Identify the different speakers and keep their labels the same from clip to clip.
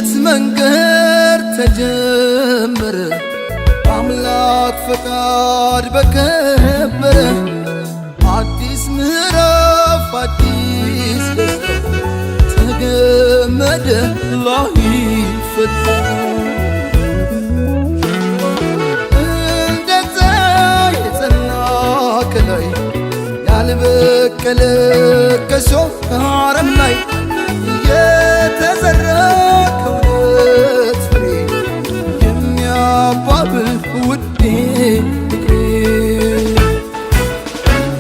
Speaker 1: የእምነት መንገድ ተጀመረ፣ በአምላክ ፈቃድ በከበረ አዲስ ምዕራፍ አዲስ ደስታ ተገመደ ላይፈታ። እንደ ፀሐይ የጸና ከላይ ያልበቀለ ከሾህ አረም ላይ የተዘራ ከእውነት ፍሬ የሚያባብል ውዴ ፍቅሬ፣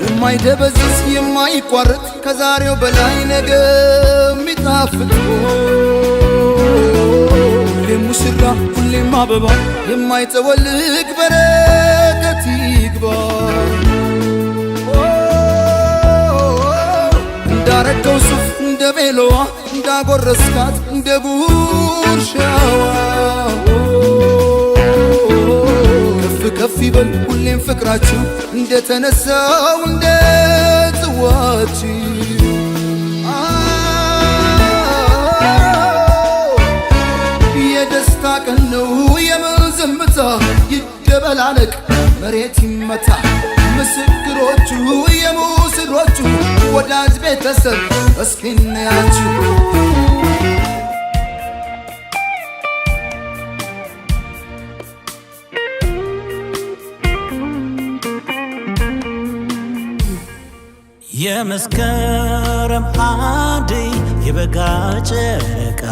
Speaker 1: የማይደበዝዝ የማይቋረጥ ከዛሬው በላይ ነገ የሚጣፍጥ፣ ሁሌም ሙሽራ ሁሌም አበባ የማይጠወልግ በረከት ይግባ። እንዳረገው ሱፍ እንደ ቤሎዋ፣ እንዳጎረስካት እንደ ጉርሻዋ፣ ከፍ ከፍ ይበል ሁሌም ፍቅራችሁ እንደተነሳው እንደ ጽዋችሁ። የደስታ ቀን ነው የምን ዝምታ፣ ይደበላለቅ መሬት ይመታ። ምስክሮቹ የሙሽሮቹ ወዳጅ ቤተሰብ እስኪ እንያችሁ።
Speaker 2: የመስከረም አደይ የበጋ ጨረቃ፣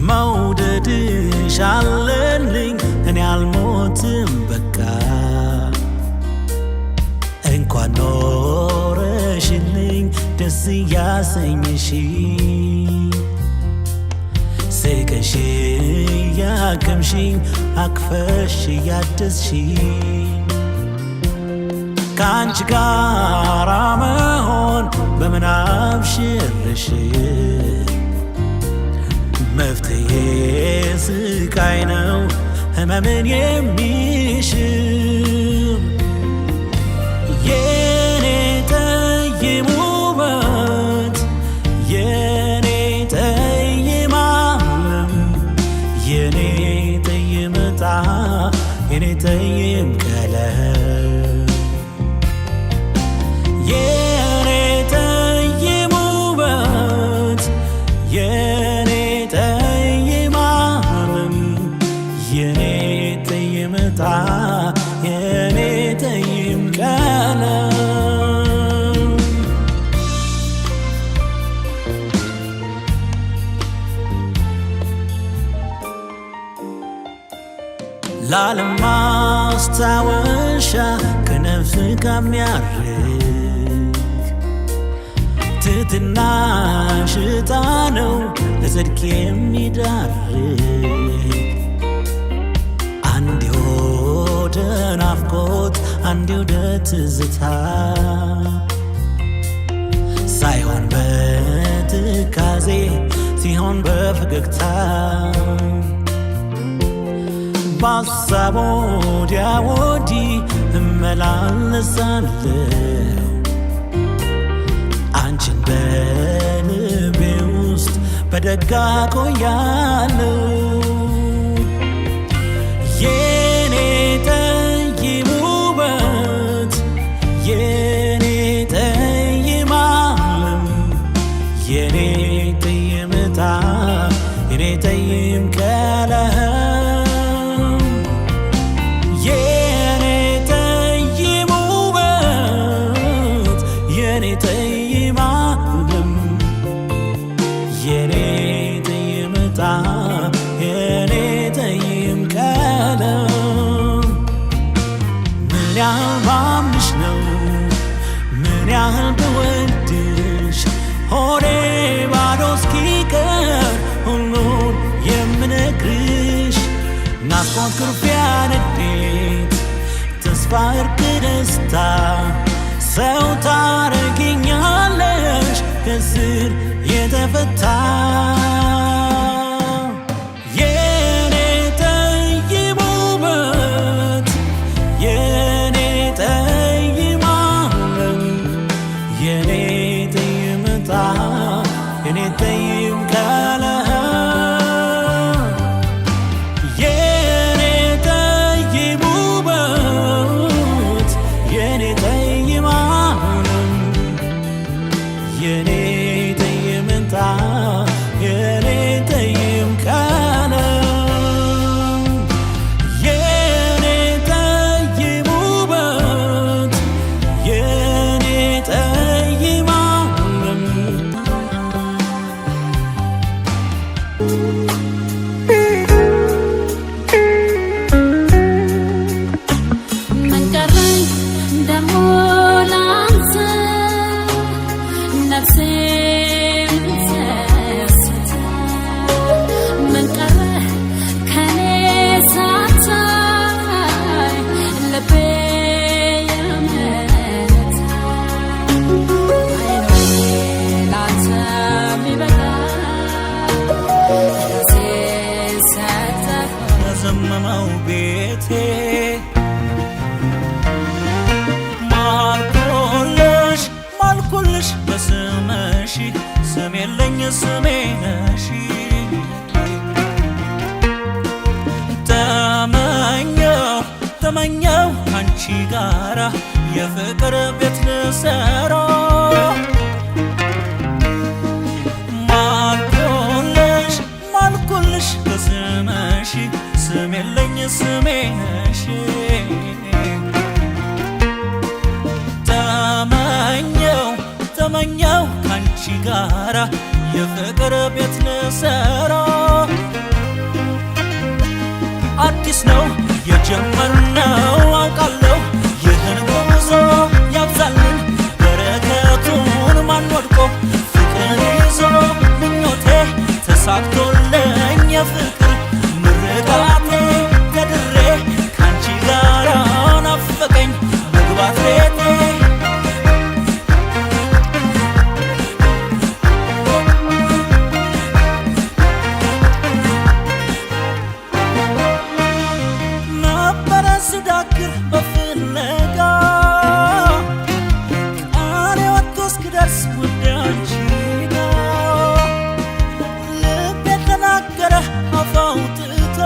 Speaker 2: መውደድሽ አለልኝ እኔ አልሞትም በቃ። እንኳን ኖረሽልኝ ደስ እያሰኘሽ፣ ስቀሽ እያከምሽኝ አቅፈሽ እያደስሽኝ፣ ከአንቺ ጋራ መሆን በምናብ ሽርሽር መፍትሄ ስቃይ ነው ህመምን የሚሽር። የኔ ጠይም ውበት፣ የኔ ጠይም ዓለም፣ የኔ ጠይም ዕጣ፣ የኔ ጠይም ቀለም፣ የኔ ጠይም ውበት፣ የኔ ጠይም ዓለም፣ የኔ ጠይም ዕጣ፣ የኔ ጠይም ቀለም። ለዓለም ማስታወሻ ከነፍስ ከሚያርቅ ትትናሽ ዕጣ ነው ለጽድቅ የሚዳርግ። አንዴ ወደ ናፍቆት አንዴ ወደ ትዝታ፣ ሳይሆን በትካዜ ሲሆን በፈገግታ፣ በሀሳብ ወዲያ ወዲህ እመላለሳለሁ፣ አንቺን በልቤ ውስጥ በደጋ ቆያለሁ። የኔ ጠይም ውበት፣ የኔ ጠይም ዓለም፣ የኔ ጠይም ዕጣ፣ የኔ ጠይም ቀለም፣ የኔ ጠይም ውበት፣ የኔ ጠይም ዓለም፣ የኔ ጠይም ዕጣ፣ የኔ ጠይም ቀለም። ምን ያህል ባምንሽ ነው፣ ምን ያህል ብወድሽ፣ ሆዴ ባዶ እስኪቀር ሁሉን የምነግርሽ፣ ናፍቆት፣ ኩርፊያ፣ ንዴት፣ ተስፋ፣ እርቅ፣ ደስታ፣ ሰው ታረጊኛለሽ ከስር የተፈታ። የኔ ጠይም ውበት፣ የኔ ጠይም ዓለም፣ የኔ ጠይም ዕጣ፣ የኔ ጠይም ቀለም። የኔ ጠይም ዓለም የኔ ጠይም ምንጣፍ የኔ ጠይም ቀለም የኔ ጠይም ውበት የኔ ጠይም ዓለም።
Speaker 3: ምን ቀረኝ ደሞ ላንተ፣ ነፍሴ ምን ተሰተ? ምን ቀረ ከኔ ሳታይ ልቤ ያመነታ? አይኖሬ ላንተ ቢበቃ ራሴን ሰጠሁ።
Speaker 2: ለዘመመው ቤቴ ማልኩልሽ ማልኩልሽ በስምሽ፣ ስም የለኝ ስሜ ነሽ። ተመኘው ተመኘው ካንቺ ጋራ የፍቅር ቤት ልሰራ። ማልኩልሽ ማልኩልሽ በስምሽ፣ ስም የለኝ ስሜ ነሽ። ተመኘው ተመኘው ካንቺ ጋራ የፍቅር ቤት ልሰራ። አዲስ ነው የጀመርነው አውቃለሁ ይህን ጉዞ፣ ያብዛልን በረከቱን ማን ወድቆ ፍቅርን ይዞ። ምኞቴ ተሳክቶልኝ የፍቅር ምርቃቴ ተድሬ ካንቺ ጋራ ናፈቀኝ መግባት ቤቴ። ነበረ ስዳክር በፍለጋ ቃሌ ወጥቶ እስክደርስ ውድ አንቺ ጋ፣ ልቤ ተናገረ አፍ አውጥቶ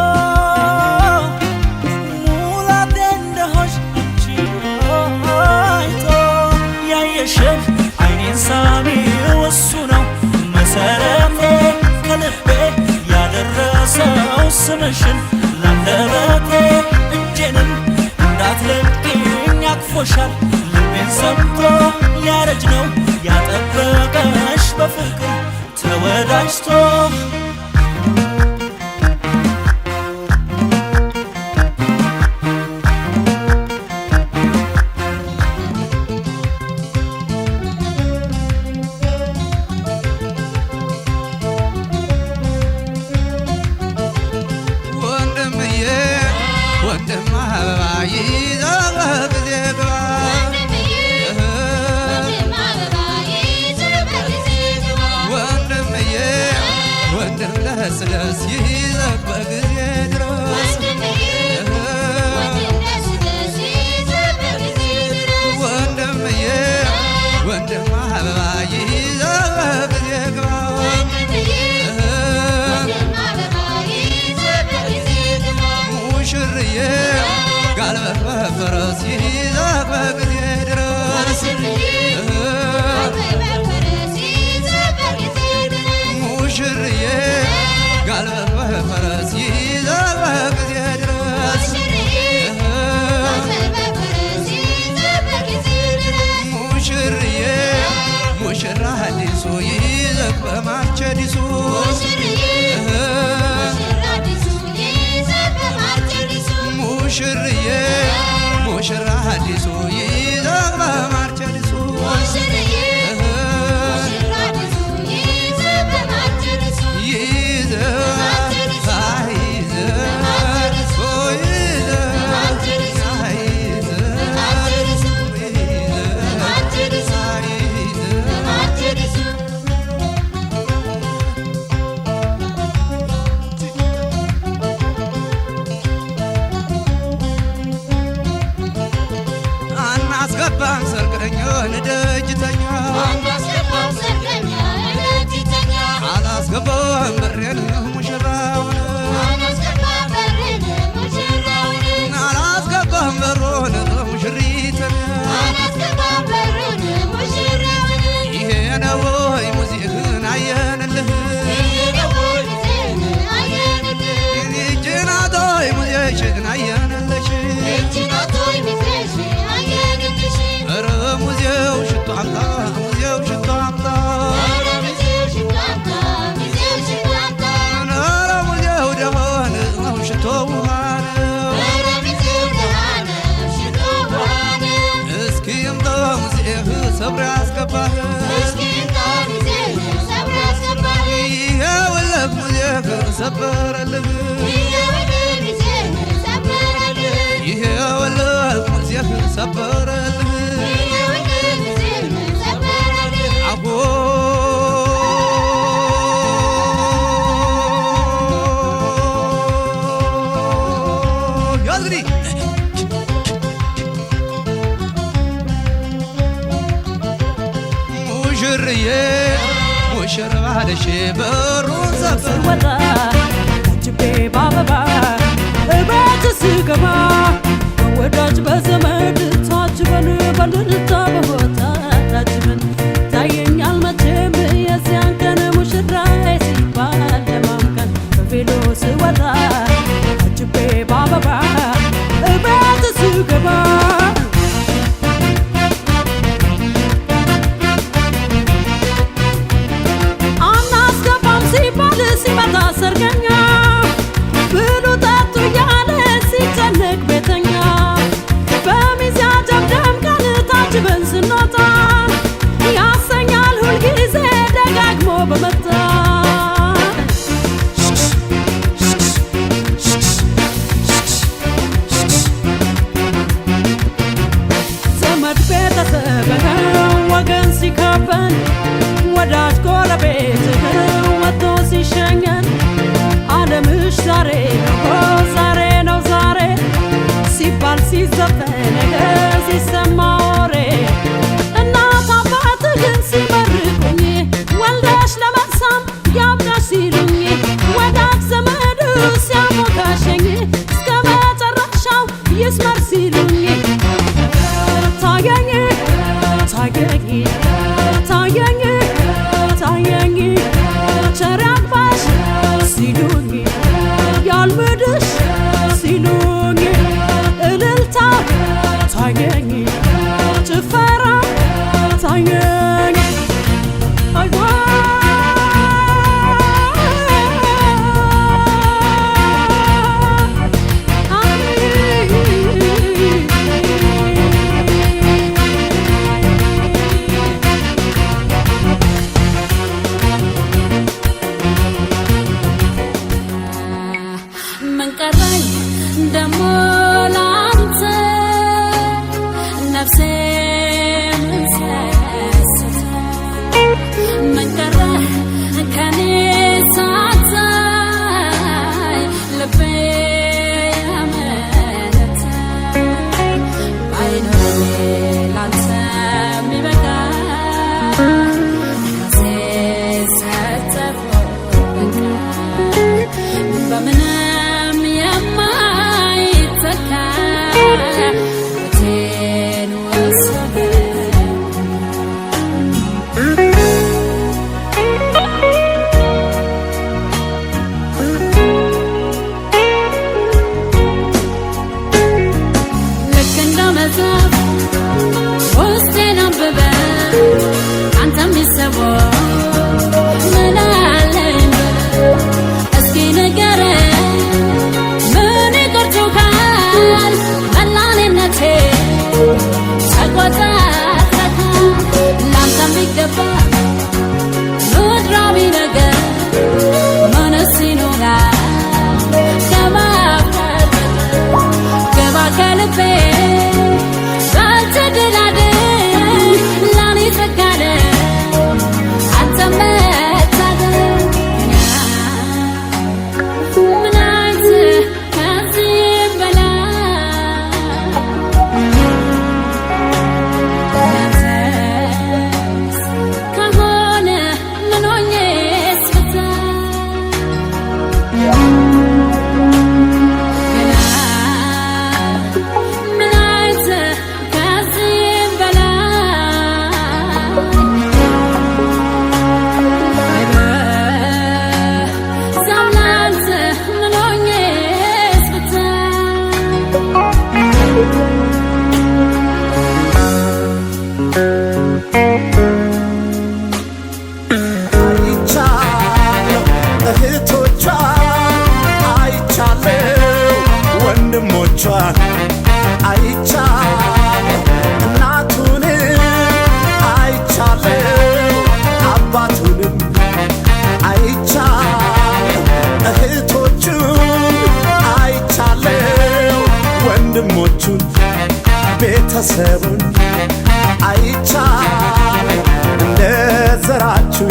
Speaker 2: ሙላቴ እንደሆንሽ አንቺ አይቶ። ያየሽን አይኔን ሳሚው እሱ ነው መሰረቴ፣ ከልቤ ያደረሰው ስምሽን ላንደበቴ። እጄንም እንዳትለቅኝ አቅፎሻል ልቤን ሰምቶ፣ ያረጅ ነው ያጠበቀሽ በፍቅር ተወዳጅቶ።
Speaker 1: ወንድምዬ ወንድም አበባ ይዘህ በጊዜ ግባ። ወንድምዬ ወንድም ደስ ደስ ይዘህ በጊዜ ድረስ። ወንድምዬ ወንድም አበባ ይዘህ በጊዜ ግባ። ሙሽርዬ ጋልበህ በፈረስ ይዘህ በጊዜ ድረስ። ሙሽርዬ ጋልበህ በፈረስ ይዘህ በጊዜ ድረስ። ሙሽርዬ ሙሽራ አዲሱ ይዘህ በማርቸዲሱ። ሙሽርዬ ሙሽራ አዲሱ ይዘህ በማርቸዲሱ። ይዘህ አይዘህ ይዘህ አይዘህ ይዘህ። አናስገባም ሰርገኛን ደጅተኛ፣ አላስገባም በሬን ሙሽራውን፣ አላስገባም በሩን ሙሽሪትን። ሙዜህ ሰብሮ ያስገባህ። ይኸውልህ ሙዜህ ሰበረልህ። ይኸውልህ ሙዜህ ሰበረልህ። አሆ ያዝ እንግዲህ ሙሽርዬ ሙሽር ባልሽ በሩን ሰበር
Speaker 4: ስወጣ ታጅቤ በአበባ እቤት ስገባ በወዳጅ በዘመድ ታጅበን በእልልታ በሆታ ታጅበን ታየኛል መቼም የዚያን ቀን ሙሽራዬ ሲባል ለማምቀን በቬሎ ስወጣ ታጅቤ በአበባ እቤት ስገባ። አናስገባም ሲባል ሲመጣ ሰርገኛ፣ ብሉ ጠጡ እያለ ሲጨነቅ ቤተኛ፣ በሚዜ አጀብ ደምቀን ታጅበን ስንወጣ ያሰኛል ሁልጊዜ ደጋግሞ በመጣ። ዘመድ ቤተሰብ ወገን ሲከበን፣ ወዳጅ ጎረቤት ወጥቶ ሲሸኘን፣ አለምሽ ዛሬ ነው ዛሬ ነው ዛሬ ሲባል ሲዘፈን ሲሰማ ወሬ፣ እናት አባት ግን ሲመርቁኝ ወልደሽ ለመሳም ያብቃሽ ሲሉኝ፣ ወዳጅ ዘመዱ ሲያሞካሸኝ እስከ መጨረሻው ይስመር ሲሉኝ፣ ታየኝ ታየኝ ታየኝ ታየኝ ቸር ያግባሽ ሲሉኝ፣ ያልምድሽ ሲሉኝ፣ እልልታ ታየኝ ጭፈራ ታየኝ አይዋ።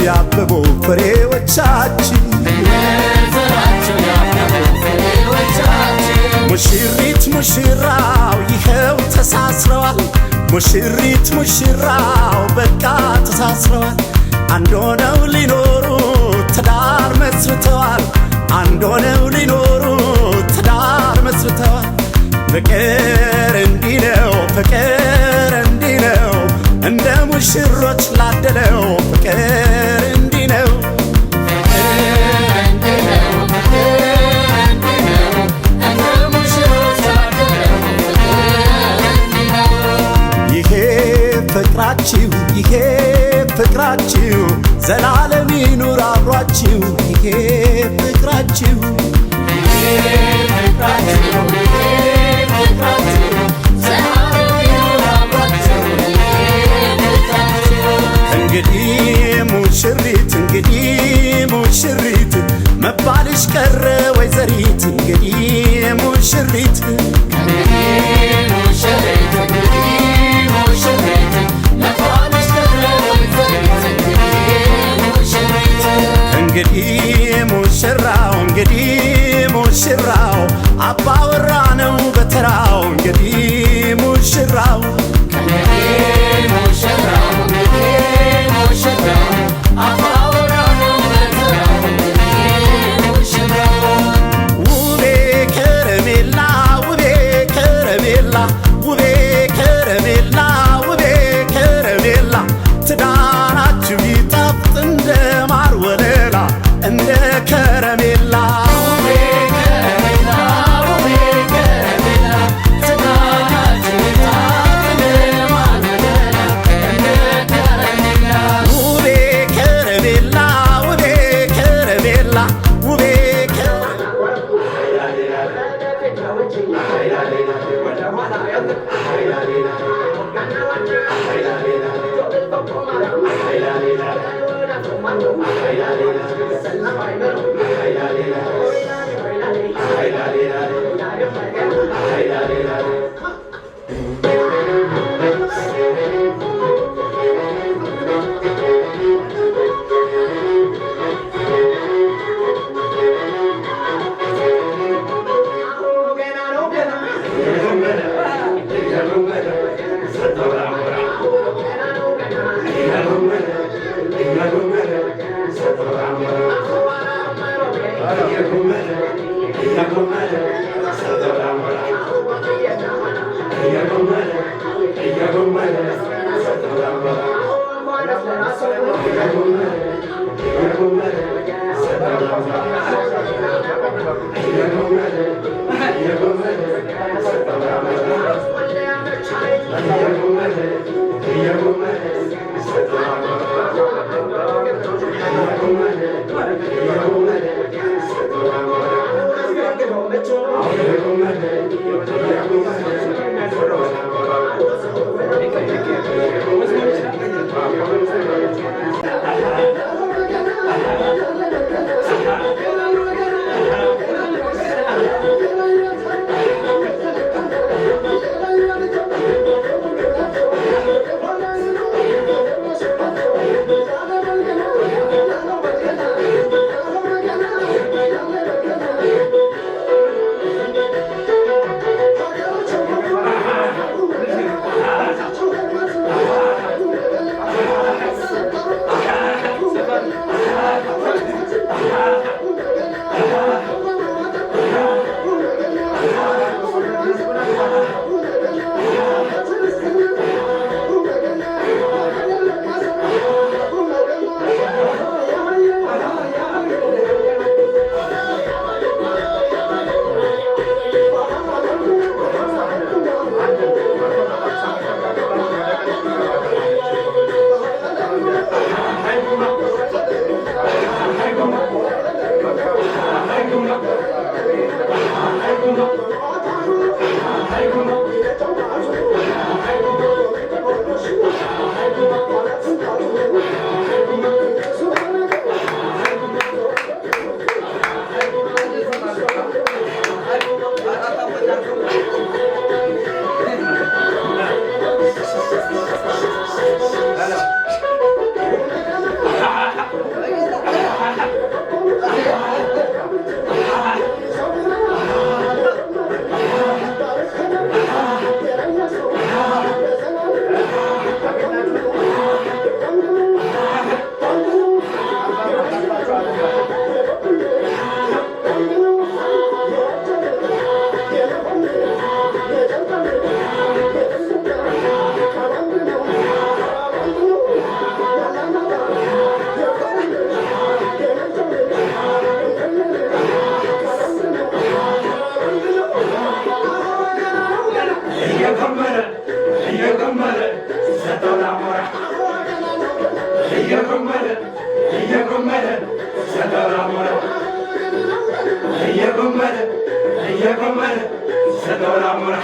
Speaker 5: ያብቡ ፍሬዎቻችሁ። ሙሽሪት ሙሽራው ይኸው ተሳስረዋል። ሙሽሪት ሙሽራው በቃ ተሳስረዋል። አንድ ሆነው ሊኖሩ ትዳር መስርተዋል። አንድ ሆነው ሊኖሩ ትዳር መስርተዋል። ፍቅር እንዲህ ነው፣ ፍቅር እንዲህ ነው፣ እንደ ሙሽሮች ላደለው ፍቅር እንዲህ ነው። ይሄ ፍቅራችሁ፣ ይሄ ፍቅራችሁ ዘላለም ይኑር አብሯችሁ። ይሄ ፍቅራችሁ። እንግዲህ ሙሽሪት፣ እንግዲህ ሙሽሪት መባልሽ ቀረ ወይዘሪት። እንግዲህ ሙሽሪት። እንግዲህ ሙሽራው፣ እንግዲህ ሙሽራው አባወራ ነው በተራው። እንግዲህ ሙሽራው። ውቤ ከረሜላ፣ ውቤ ከረሜላ፣ ውቤ ከረሜላ፣ ውቤ ከረሜላ፣ ትዳራችሁ ይጣፍጥ እንደ ማር ወለላ፣ እንደ ከረሜላ። ውቤ ከረሜላ፣ ውቤ ከረሜላ፣ ውቤ ከረሜላ።
Speaker 6: አሞራ እየጎመደ እየጎመደ ሰጠው ለአሞራ እየጎመደ እየጎመደ ሰጠው ለአሞራ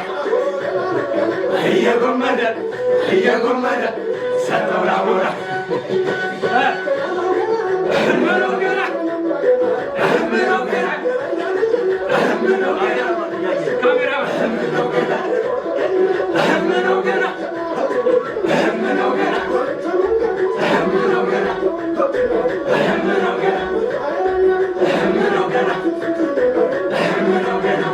Speaker 6: እየጎመደ እየጎመደ ሰጠው ለአሞራ። ህልም ነው ገና፣ ህልም ነው ገና፣ ህልም ነው ገና፣ ካሜራ፣ ህልም ነው ገና፣ ህልም ነው ገና፣ ህልም ነው ገና፣ ህልም ነው ገና፣ ህልም ነው ገና፣ ህልም ነው ገና፣ ህልም ነው ገና።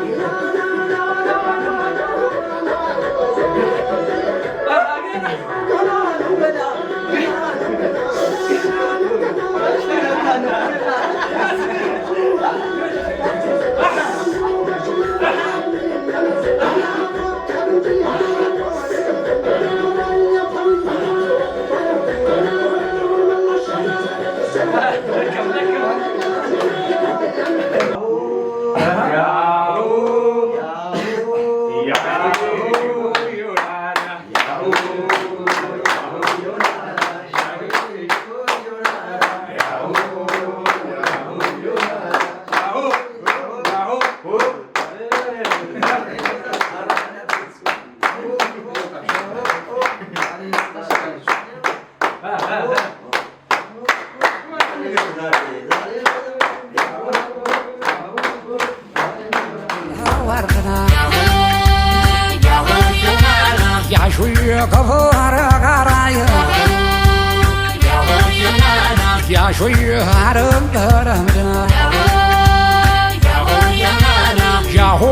Speaker 7: ያሆ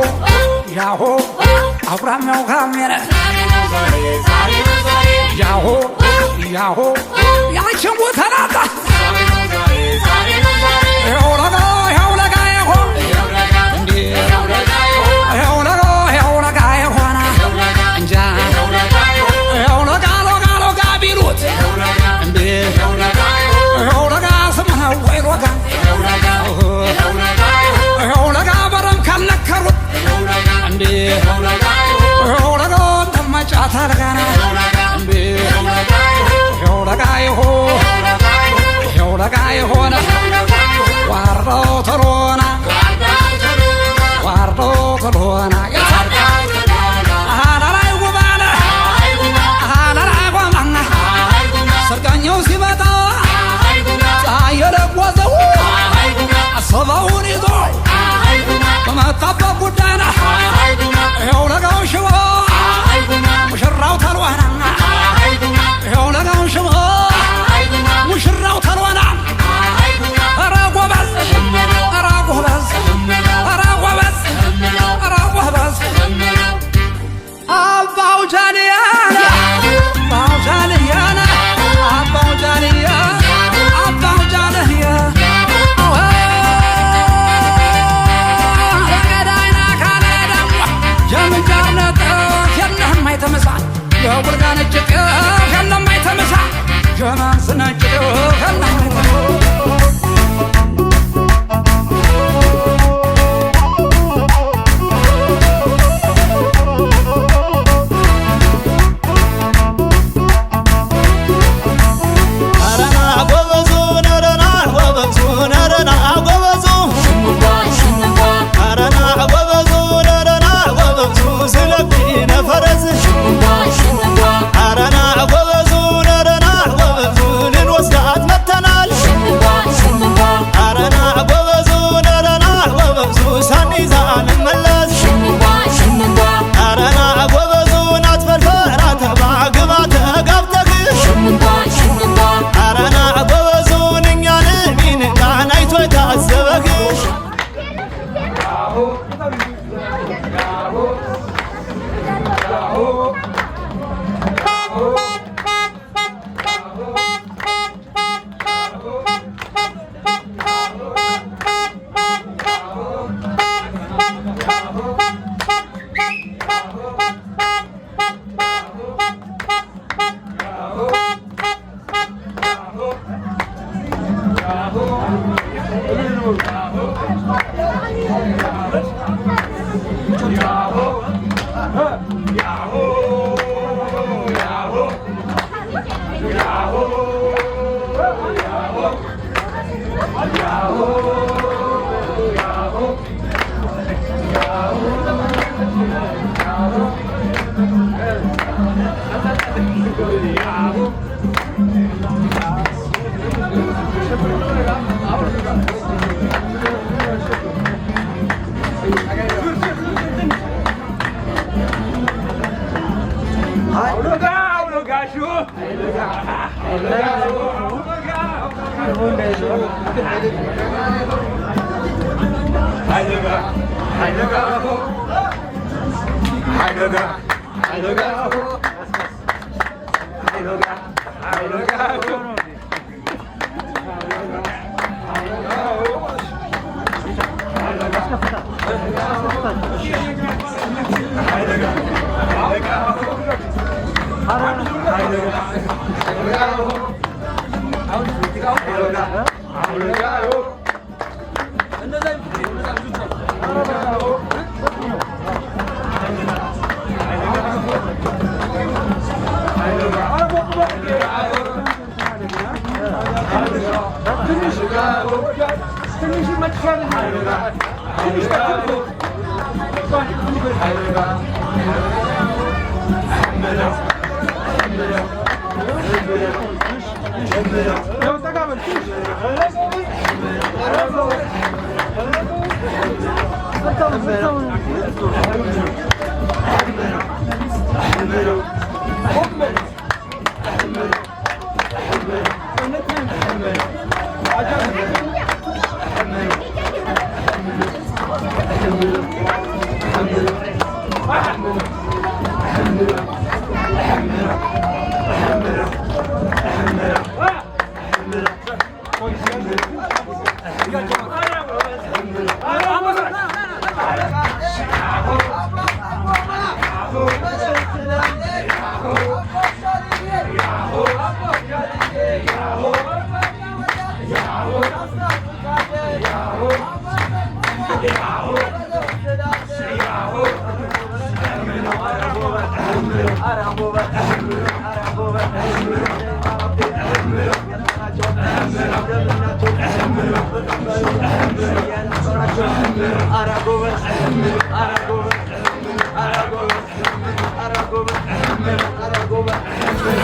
Speaker 7: ያሆ አውራሚያው ካሜረ ያሆ ያሆ ያችን ቦተናጣ ይኸው ለጋ ይኸው ለጋ ይሆ እንዴ ይኸው ለጋ ይኸው ለጋ ይሆና እንጃ ይኸው ለጋ ሎጋ ሎጋ ቢሉት እንዴ ይኸው ለጋ ስምህ ነው ወይ ሎጋ? ይኸው ለጋ በረም ካልነከሩት እንዴ ይኸው ለጋ እንደማጫት አልጋና እንዴ ይኸው ለጋ ይሆ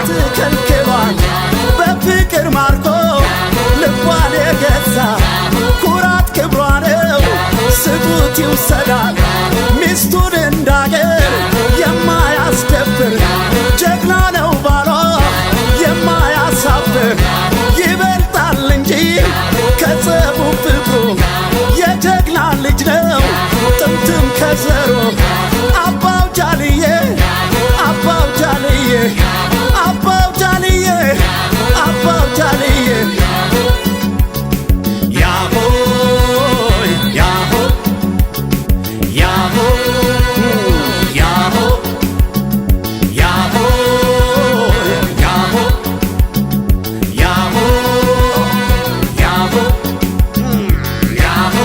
Speaker 5: ትከልክሏል በፍቅር ማርኮ ልቧን የገዛ ኩራት ክብሯ ነው ስጡት ይውሰዳል ሚስቱን እንዳገር የማያስደፍር ጀግና ነው ባሏ የማያሳፍር ይበልጣል እንጂ ከጸቡ ፍቅሩ የጀግና ልጅ ነው ጥንትም ከዘሩ አባው ጃልዬ አባው ጃልዬ አባው ጃልዬ አባው ጃልዬ ያሆ ያሆ ያሆ ያሆ ያሆ ያሆ ያሆ ያሆ ያሆ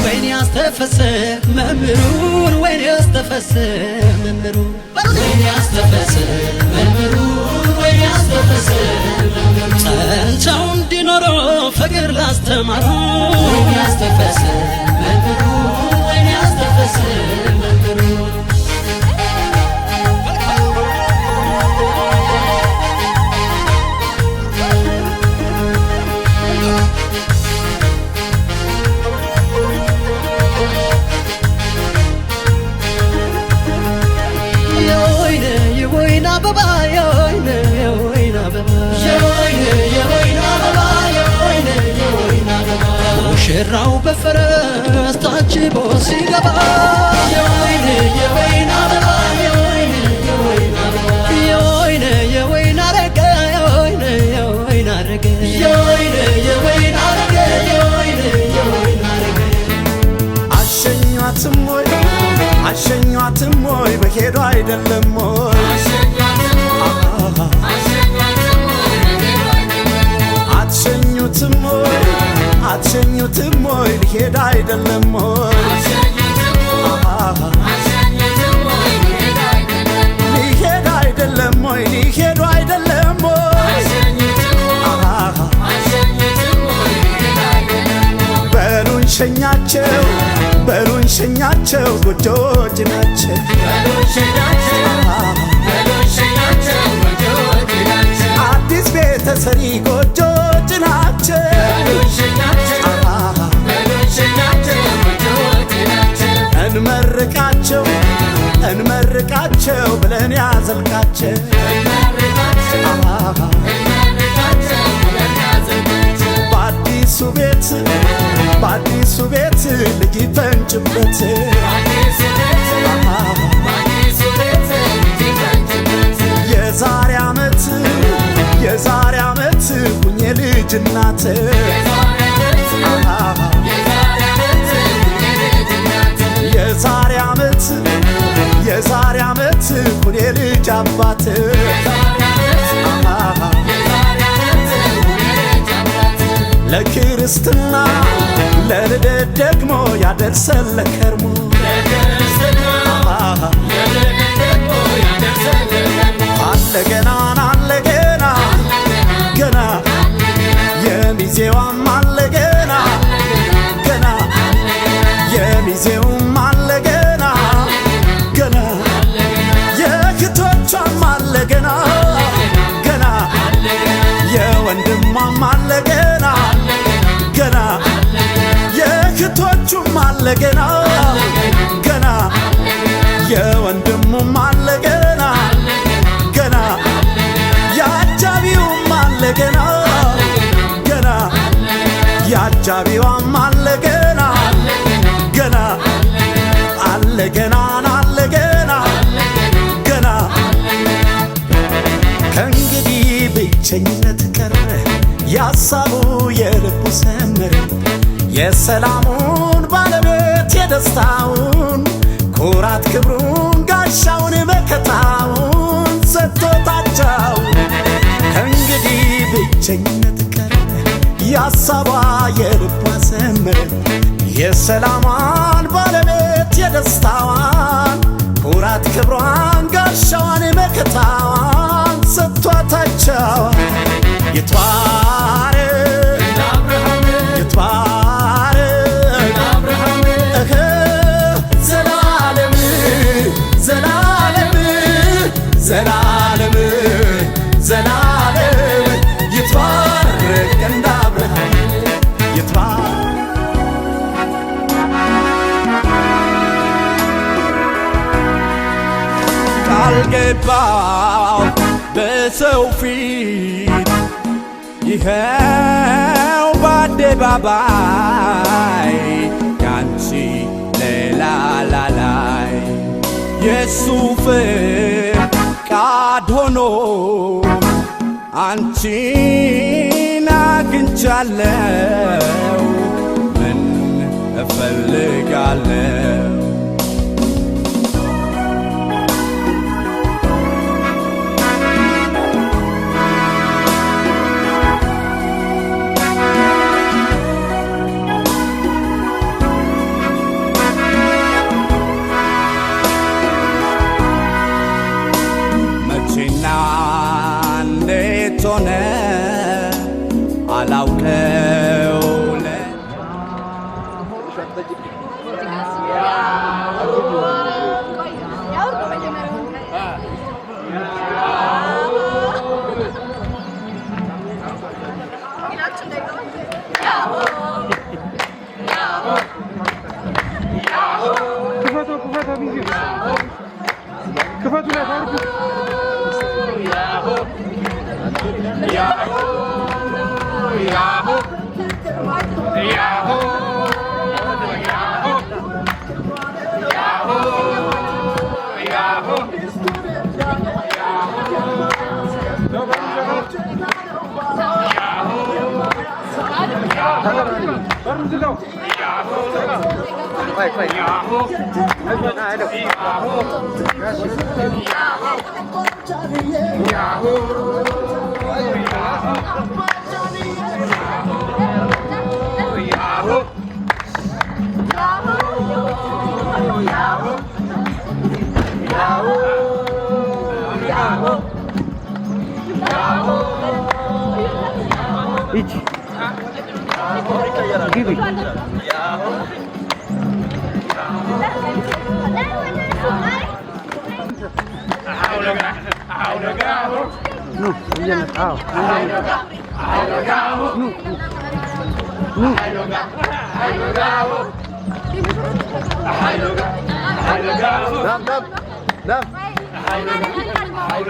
Speaker 2: ወይኔ አስተፈሰ መምህሩን ወይኔ አስተፈሰ መምህሩ ወይኔ አስተፈሰ መምህሩን ወይኔ ያስተፈሰ ጸንተው እንዲኖሩ ፍቅር ላስተማሩ ወይኔ ያስተፈሰ መምህሩ ወይኔ ያስተፈሰ መምህሩ። የወይን የወይን አበባ የወይን የወይን አበባ የወይን የወይን አበባ የወይን የወይን አበባ ሙሽራው በፈረስ ታጅቦ ሲገባ የወይን የወይን አበባ የወይን የወይን አበባ የወይን የወይን አረገ የወይን የወይን አረገ የወይን የወይን አረገ የወይን የወይን አረገ።
Speaker 5: አሸኟትም ወይ አሸኟትም ወይ በሄዱ አይደለም ወይ አትሸኙትም ወይ አትሸኙትም ወይ ሊሄድ አይደለም ወይ ሊሄድ አይደለም ወይ ሊሄዱ አይደለም ወይ በሉን ሸኛቸው በሉን ሸኛቸው ጎጆች ናቸው አዲስ ቤተሰሪ ጎጆች ናቸው እንመርቃቸው እንመርቃቸው ብለን ያዘልቃቸው በአዲሱ ቤት በአዲሱ ቤት ልጅ ፈንጭበት የዛሬ ዓመት የዛሬ ዓመት ሁኜ ልጅ እናት የዛሬ ዓመት የዛሬ ዓመት ሁኔ ልጅ አባት ለክርስትና ለልደት ደግሞ ያደርሰን ለከርሞ አለ ገና አለ ገና ገና የሚዜዋም አለ ገና ገና የሚዜውም አለ ገና ገና የእህቶቿም አለ ገና ገና የወንድሟም አለ ገና ገና የእህቶቹም አለ ገና ገና የወንድሙም አለ ገና ገና የአጃቢውም አለ ገና ገና የአጃቢዋም አለ ገና ገና አለ ገና አለ ገና ገና ከእንግዲህ ብቸኝነት ቀረ ያሳቡ የልቡ ሰመረ የሰላሙን ባለቤት የደስታውን ኩራት ክብሩን ጋሻውን መከታውን ሰጥቶታቸው ከእንግዲህ ብቸኝነት ቀረ ያሳቧ የልቧ ሰመረ የሰላሟን ባለቤት የደስታዋን ኩራት ክብሯን ጋሻዋን መከታዋን ሰጥቷታቸው ይትባረክ ይትባረክ እህ ዘላለም ዘላለም ዘላለም ዘላለም ይትባረክ እንደ አብርሃም ይትባረክ።
Speaker 6: ቃል ገባው በሰው ፊት ይኸው በአደባባይ ካንቺ ሌላ ላላይ የሱ ፍቃድ ሆኖ አንቺን አግኝቻለሁ ምን እፈልጋለሁ? መቼና እንዴት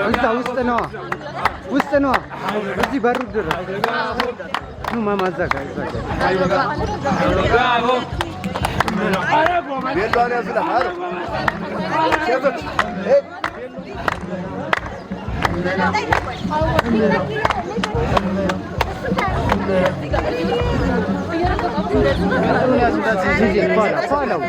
Speaker 8: እዛ ውስጥ ነዋ፣ ውስጥ ነዋ። እዚህ በሩ ድረስ ኑ ማማ፣ እዛ ጋር እዛ ጋር። ኋላ ኋላው።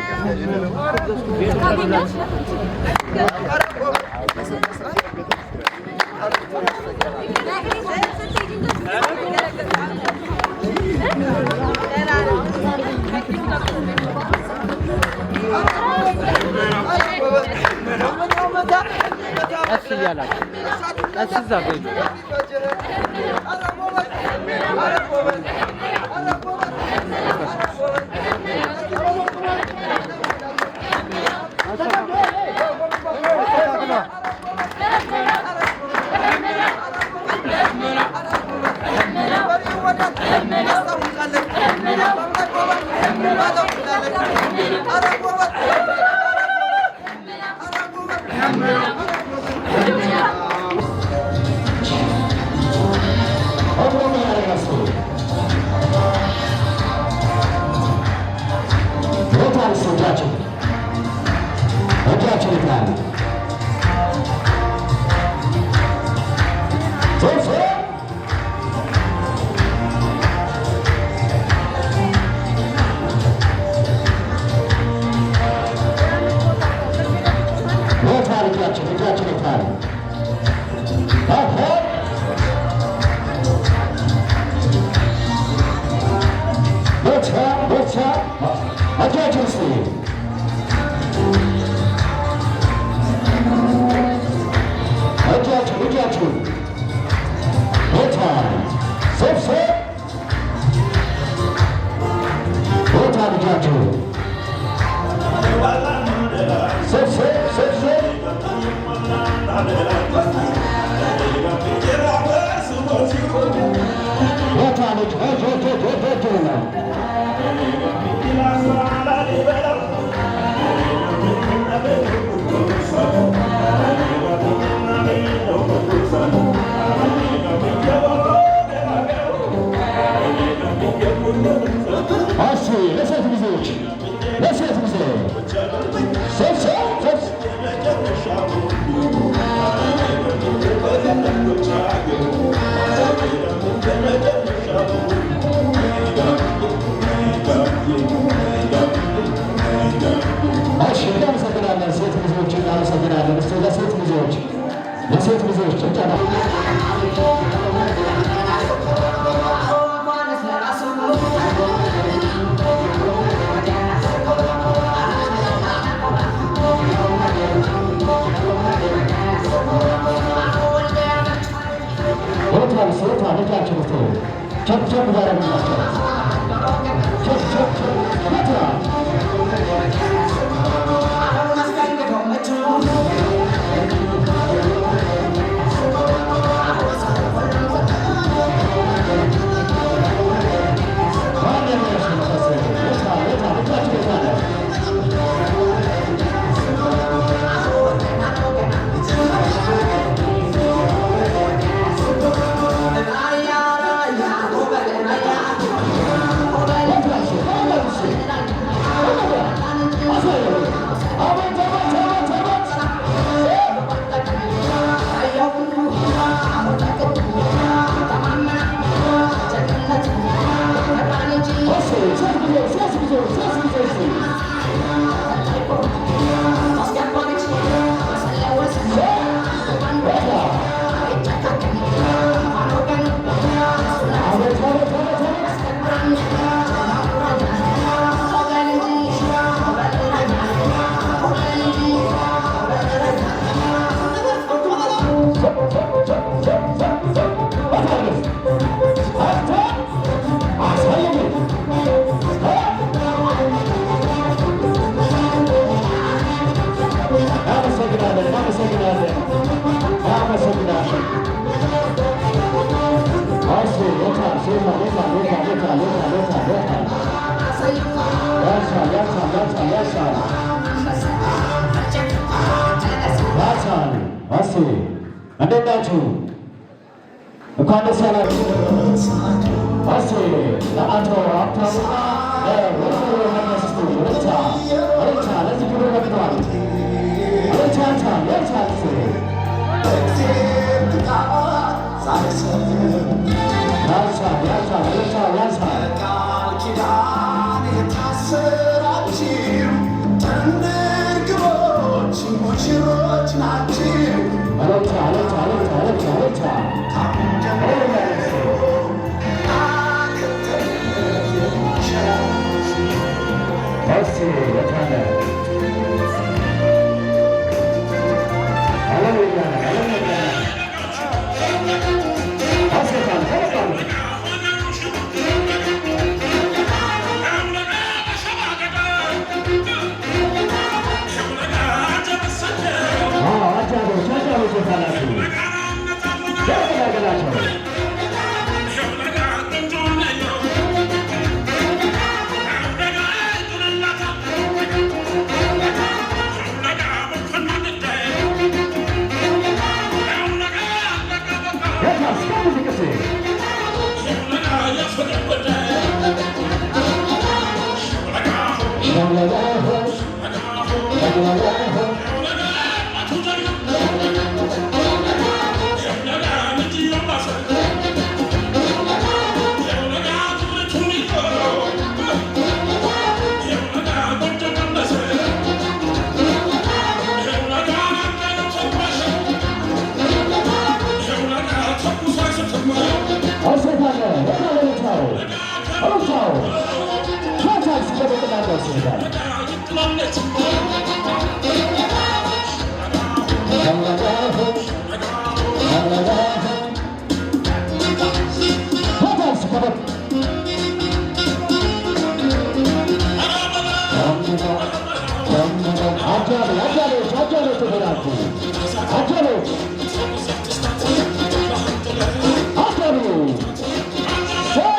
Speaker 8: ቀስ እያላችሁ ቀስ እዛ በሉ።
Speaker 9: እሺ፣ ለሴት ሚዜዎች፣ ለሴት ሚዜ ሶስት ሶስት። እሺ፣ እናመሰግናለን። ሴት ሚዜዎች እናመሰግናለን። እስኪ ለሴት ሚዜዎች፣ ለሴት ሚዜዎች ጭብጨባ። ሴቷን ሴቷን እጃችን እስኪ ቸብ ቸብ እያደረግናቸው ቸብ ቸብ ቸብ ሴቷ። ሚዜዎች፣ ሶስት ሚዜዎች፣ ሶስት ሚዜዎች። አቤት አቤት አቤት አቤት! እናመሰግናለን፣ እናመሰግናለን፣ እናመሰግናለን። እሺ፣ የታል የታል የታል የታል የታል የታል የታል የታል? ያንሳል፣ ያንሳል፣ ያንሳል፣ ያንሳል፣ ያንሳል። እሺ፣ እንዴት ናችሁ? እንኳን ደስ ያላችሁ። እሺ፣ ለአቶ ሀብታሙና ለወይዘሮ መንግስቱ እልልታ፣ እልልታ። ለዚህ ክብር በቅተዋል። እልልታ ያንሳል፣ ያንሳል። ያንሳል፣ ያንሳል፣ እልልታ ያንሳል።
Speaker 5: ቃል ኪዳን የታሰራችሁ ጥንድ ሙሽሮች ናችሁ።
Speaker 9: እልልታ፣ እልልታ፣ እልልታ፣ እልልታ፣ እልልታ።
Speaker 5: ካሁን ጀምሮ
Speaker 9: እሺ፣ የታለ? ሃሌሉያ፣ ሃሌሉያ። እሺ፣ የታለ? ተነሳሉ። አዎ፣ አጃቢዎች፣ አጃቢዎች የታላችሁ? ያገላገላቸው። የታል? እስከ ሙዚቃ እስኪ። እሺ፣ የታለ? የታለ እልልታው? እልልታው። የታል? እስኪ በጥቅላላ እስኪ የታለ? የታል? እስኪ አጃቢ፣ አጃቢዎች፣ አጃቢዎች የተላኩ አጃቢዎች፣ አጃቢ ሰይ።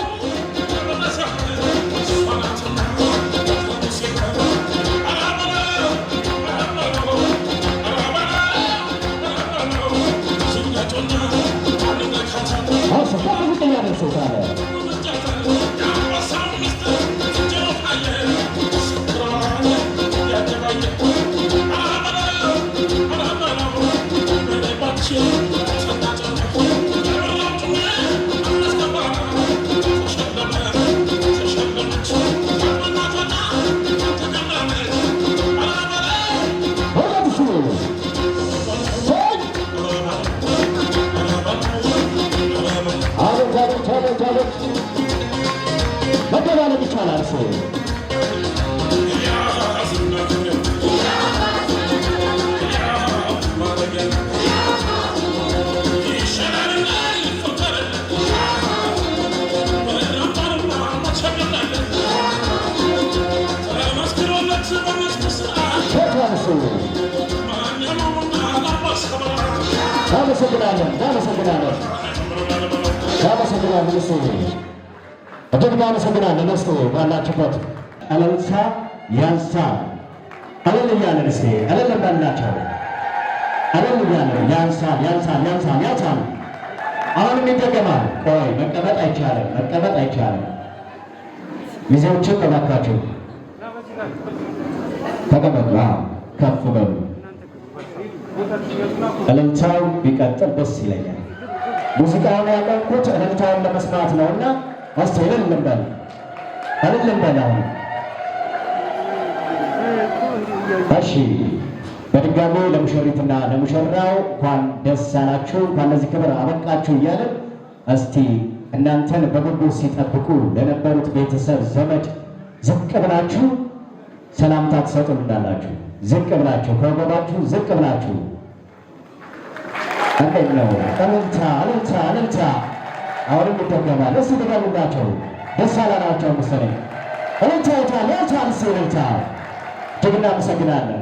Speaker 9: እሺ፣ ከፍ ዝቅ እያለ ሰው ታለ። ሁለት ሺህ ሰይ። አቤት አቤት አቤት አቤት! መደባለቅ ይቻላል። ሰው ሸቷን ሰው። እናመሰግናለን፣ እናመሰግናለን፣ እናመሰግናለን። እሱ እጅግ እናመሰግናለን። እሱ ባላችሁበት እልልታ ያንሳል። እልል እያለን እስኪ እልል እንበላቸው። እልል እያለን ያንሳል፣ ያንሳል፣ ያንሳል፣ ያንሳል። አሁንም ይደገማል። ቆይ፣ መቀመጥ አይቻልም፣ መቀመጥ አይቻልም። ሚዜዎችን እባካችሁ ተቀመጡ። አዎ፣ ከፍ በሉ። እልልታው ቢቀጥል ደስ ይለኛል። ሙዚቃውን ያቆምኩት እልልታውን ለመስማት ነውና እስቲ እልል እንበል። እልል እንበል አሁን። እሺ፣ በድጋሚ ለሙሽሪትና ለሙሽራው እንኳን ደስ አላችሁ፣ እንኳን ለዚህ ክብር አበቃችሁ እያለን እስቲ እናንተን በጉጉት ሲጠብቁ ለነበሩት ቤተሰብ ዘመድ ዝቅ ብላችሁ ሰላምታ ትሰጡልናላችሁ። ዝቅ ብላችሁ፣ ከወገባችሁ ዝቅ ብላችሁ። እንዴት ነው? እልልታ፣ እልልታ፣ እልልታ! አሁንም ይደገማል። እስቲ ድገሙላቸው። ደስ አላላቸው መሰለኝ። እልልታ ይታል፣ እልልታ፣ እስቲ እልልታ። እጅግ እናመሰግናለን።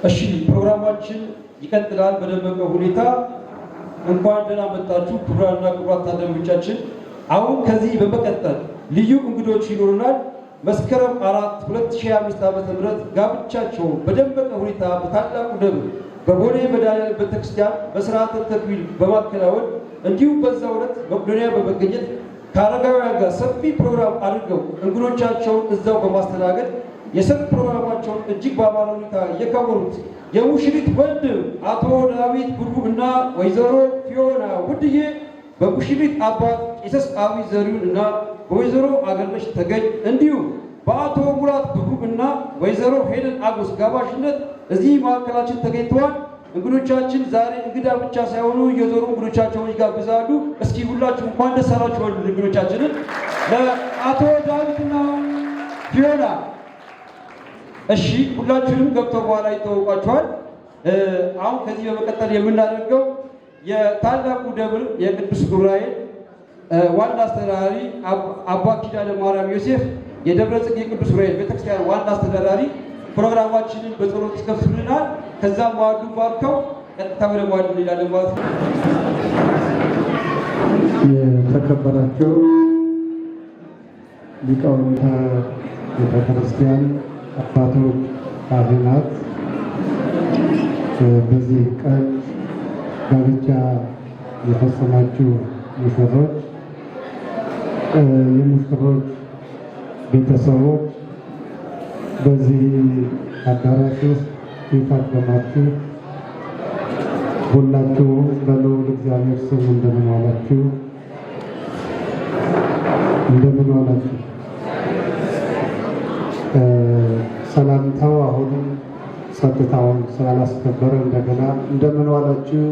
Speaker 6: እሺ፣ ፕሮግራማችን ይቀጥላል በደመቀ ሁኔታ። እንኳን ደህና መጣችሁ ክቡራንና ክቡራት ታዳሚዎቻችን። አሁን ከዚህ በመቀጠል ልዩ እንግዶች ይኖሩናል። መስከረም 4 2025 ዓ.ም ጋብቻቸውን በደመቀ ሁኔታ በታላቁ ደብር በቦሌ መድኃኔዓለም ቤተክርስቲያን በስርዓተ ተክሊል በማከናወን፣ እንዲሁም በዛው ዕለት መቄዶንያ በመገኘት ከአረጋውያን ጋር ሰፊ ፕሮግራም አድርገው እንግዶቻቸውን እዛው በማስተናገድ የሰርግ ፕሮግራማቸውን እጅግ በአማረ ሁኔታ የከወኑት የሙሽሪት ወንድም አቶ ዳዊት ብሩ እና ወይዘሮ ፊዮና ውድዬ፣ በሙሽሪት አባት ቄስ አዊ ዘሪሁን እና በወይዘሮ አገርነሽ ተገኝ፣ እንዲሁም በአቶ ሙላት ብሩ እና ወይዘሮ ሄለን አጎስ ጋባዥነት እዚህ ማዕከላችን ተገኝተዋል። እንግዶቻችን ዛሬ እንግዳ ብቻ ሳይሆኑ እየዞሩ እንግዶቻቸውን ይጋብዛሉ። እስኪ ሁላችሁ እንኳን ደስ አላችሁ በሉ እንግዶቻችንን፣ ለአቶ ዳዊትና ፊዮና። እሺ፣ ሁላችሁንም ገብተው በኋላ ይተዋወቋቸዋል። አሁን ከዚህ በመቀጠል የምናደርገው የታላቁ ደብር የቅዱስ ዑራኤል ዋና አስተዳዳሪ አባ ኪዳነ ማርያም ዮሴፍ፣ የደብረ ጽጌ ቅዱስ ዑራኤል ቤተክርስቲያን ዋና አስተዳዳሪ ፕሮግራማችንን በጸሎት ይከፍቱልናል። ከዛም ማዕዱን ባርከው ቀጥታ ወደ ማዕዱ እንሄዳለን ማለት ነው።
Speaker 10: የተከበራችሁ ሊቃውንተ ቤተ ክርስቲያን፣ አባቶች፣ ካህናት፣ በዚህ ቀን ጋብቻ የፈጸማችሁ ሙሽሮች፣ የሙሽሮች ቤተሰቦች፣ በዚህ አዳራሽ ውስጥ የታደማችሁ ሁላችሁም በልዑል እግዚአብሔር ስም እንደምን ዋላችሁ? እንደምን ዋላችሁ? ሰላምታው አሁንም ጸጥታውን ስላላስከበረ እንደገና እንደምን ዋላችሁ?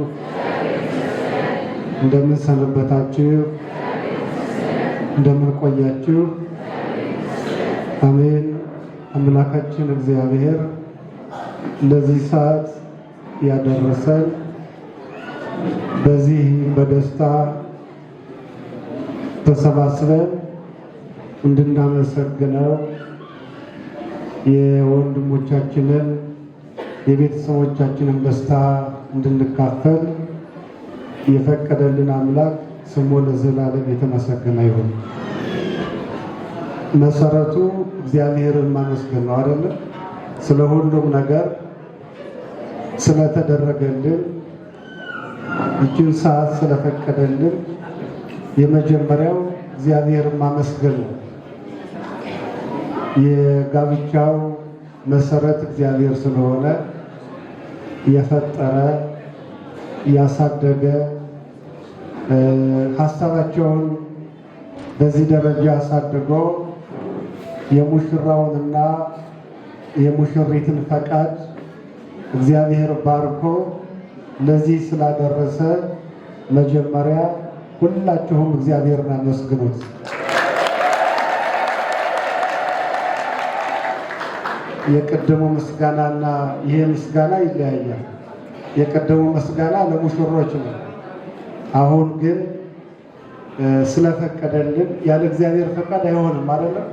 Speaker 10: እንደምን ሰነበታችሁ? እንደምን ቆያችሁ? አሜን። አምላካችን እግዚአብሔር ለዚህ ሰዓት ያደረሰን፣ በዚህ በደስታ ተሰባስበን እንድናመሰግነው፣ የወንድሞቻችንን የቤተሰቦቻችንን ደስታ እንድንካፈል የፈቀደልን አምላክ ስሙ ለዘላለም የተመሰገነ ይሁን። መሰረቱ እግዚአብሔርን ማመስገን ነው አይደለም? ስለ ሁሉም ነገር ስለተደረገልን፣ ይህችን ሰዓት ስለፈቀደልን የመጀመሪያው እግዚአብሔርን ማመስገን ነው። የጋብቻው መሰረት እግዚአብሔር ስለሆነ፣ የፈጠረ፣ ያሳደገ፣ ሀሳባቸውን በዚህ ደረጃ አሳድጎ የሙሽራውንና የሙሽሪትን ፈቃድ እግዚአብሔር ባርኮ ለዚህ ስላደረሰ መጀመሪያ ሁላችሁም እግዚአብሔርን አመስግኑት። የቀደሙ ምስጋናና ይሄ ምስጋና ይለያያል። የቀደሙ ምስጋና ለሙሽሮች ነው። አሁን ግን ስለፈቀደልን፣ ያለ እግዚአብሔር ፈቃድ አይሆንም አይደለም?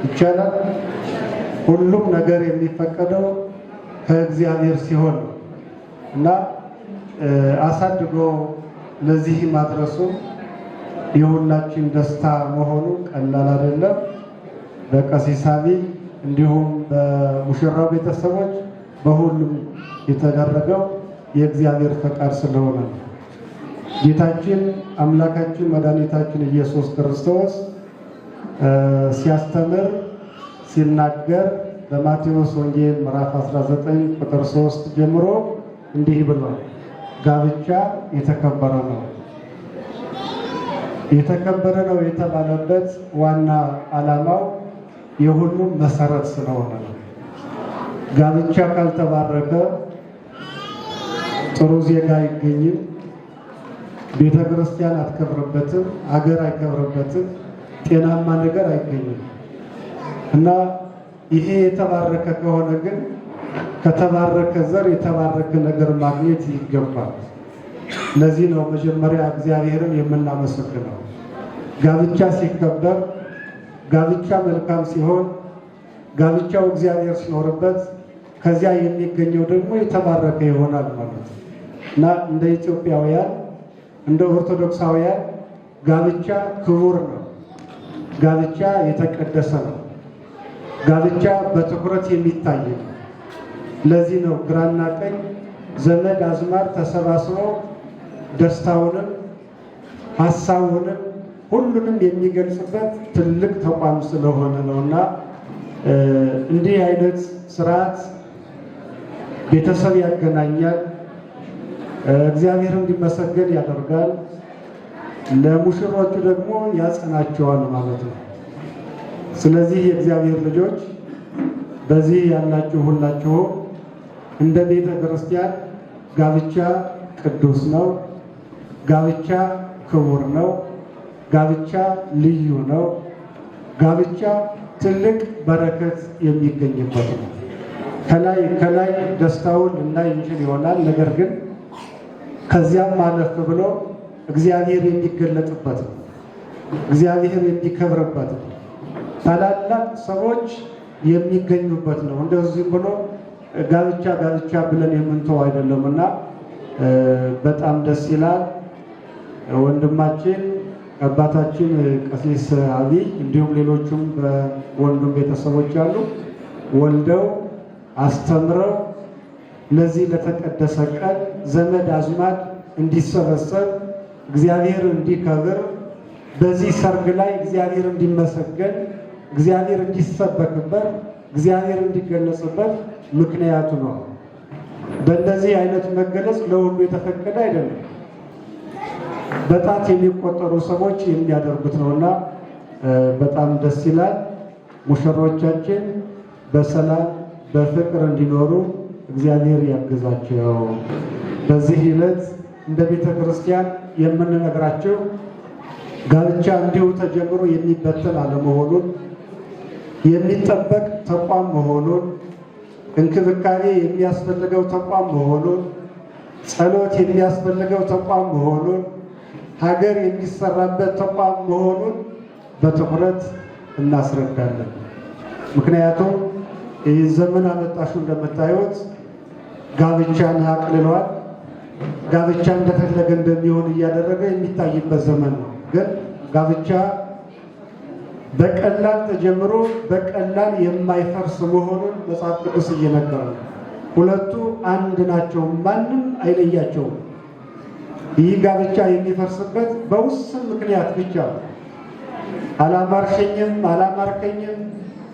Speaker 10: ይቻላል። ሁሉም ነገር የሚፈቀደው ከእግዚአብሔር ሲሆን ነው እና አሳድጎ ለዚህ ማድረሱ የሁላችን ደስታ መሆኑ ቀላል አይደለም። በቀሲስ አብይ እንዲሁም በሙሽራው ቤተሰቦች በሁሉም የተደረገው የእግዚአብሔር ፈቃድ ስለሆነ ነው። ጌታችን አምላካችን መድኃኒታችን ኢየሱስ ክርስቶስ ሲያስተምር፣ ሲናገር በማቴዎስ ወንጌል ምዕራፍ 19 ቁጥር 3 ጀምሮ እንዲህ ብሏል። ጋብቻ የተከበረ ነው። የተከበረ ነው የተባለበት ዋና ዓላማው የሁሉም መሰረት ስለሆነ ነው። ጋብቻ ካልተባረከ ጥሩ ዜጋ አይገኝም፣ ቤተ ክርስቲያን አትከብርበትም፣ አገር አይከብርበትም፣ ጤናማ ነገር አይገኝም። እና ይሄ የተባረከ ከሆነ ግን ከተባረከ ዘር የተባረከ ነገር ማግኘት ይገባል። ለዚህ ነው መጀመሪያ እግዚአብሔርን የምናመሰግነው። ጋብቻ ሲከበር፣ ጋብቻ መልካም ሲሆን፣ ጋብቻው እግዚአብሔር ሲኖርበት ከዚያ የሚገኘው ደግሞ የተባረከ ይሆናል ማለት ነው። እና እንደ ኢትዮጵያውያን፣ እንደ ኦርቶዶክሳውያን ጋብቻ ክቡር ነው። ጋብቻ የተቀደሰ ነው። ጋብቻ በትኩረት የሚታይ ነው። ለዚህ ነው ግራና ቀኝ ዘመድ አዝማድ ተሰባስቦ ደስታውንም ሀሳቡንም ሁሉንም የሚገልጽበት ትልቅ ተቋም ስለሆነ ነውና እንዲህ አይነት ስርዓት ቤተሰብ ያገናኛል፣ እግዚአብሔር እንዲመሰገን ያደርጋል፣ ለሙሽሮቹ ደግሞ ያጸናቸዋል ማለት ነው። ስለዚህ የእግዚአብሔር ልጆች፣ በዚህ ያላችሁ ሁላችሁ፣ እንደ ቤተ ክርስቲያን ጋብቻ ቅዱስ ነው። ጋብቻ ክቡር ነው። ጋብቻ ልዩ ነው። ጋብቻ ትልቅ በረከት የሚገኝበት ነው። ከላይ ከላይ ደስታውን ልናይ እንችል ይሆናል። ነገር ግን ከዚያም አለፍ ብሎ እግዚአብሔር የሚገለጥበት ነው። እግዚአብሔር የሚከብርበት ነው። ታላላቅ ሰዎች የሚገኙበት ነው። እንደዚህም ብሎ ጋብቻ ጋብቻ ብለን የምንተው አይደለም እና በጣም ደስ ይላል። ወንድማችን አባታችን ቀሲስ አብይ እንዲሁም ሌሎቹም በወንዱም ቤተሰቦች አሉ፣ ወልደው አስተምረው ለዚህ ለተቀደሰ ቀን ዘመድ አዝማድ እንዲሰበሰብ፣ እግዚአብሔር እንዲከብር፣ በዚህ ሰርግ ላይ እግዚአብሔር እንዲመሰገን፣ እግዚአብሔር እንዲሰበክበት፣ እግዚአብሔር እንዲገለጽበት ምክንያቱ ነው። በእንደዚህ አይነት መገለጽ ለሁሉ የተፈቀደ አይደለም። በጣት የሚቆጠሩ ሰዎች የሚያደርጉት ነውና በጣም ደስ ይላል። ሙሽሮቻችን በሰላም በፍቅር እንዲኖሩ እግዚአብሔር ያግዛቸው። በዚህ ዕለት እንደ ቤተ ክርስቲያን የምንነግራቸው ጋብቻ እንዲሁ ተጀምሮ የሚበተን አለመሆኑን፣ የሚጠበቅ ተቋም መሆኑን፣ እንክብካቤ የሚያስፈልገው ተቋም መሆኑን፣ ጸሎት የሚያስፈልገው ተቋም መሆኑን፣ ሀገር የሚሰራበት ተቋም መሆኑን በትኩረት እናስረዳለን። ምክንያቱም ይህ ዘመን አመጣሹ እንደምታዩት ጋብቻን አቅልሏል። ጋብቻ እንደፈለገ እንደሚሆን እያደረገ የሚታይበት ዘመን ነው። ግን ጋብቻ በቀላል ተጀምሮ በቀላል የማይፈርስ መሆኑን መጽሐፍ ቅዱስ እየነገረ ነው። ሁለቱ አንድ ናቸው፣ ማንም አይለያቸውም። ይህ ጋብቻ የሚፈርስበት በውስን ምክንያት ብቻ ነው። አላማርሸኝም፣ አላማርከኝም፣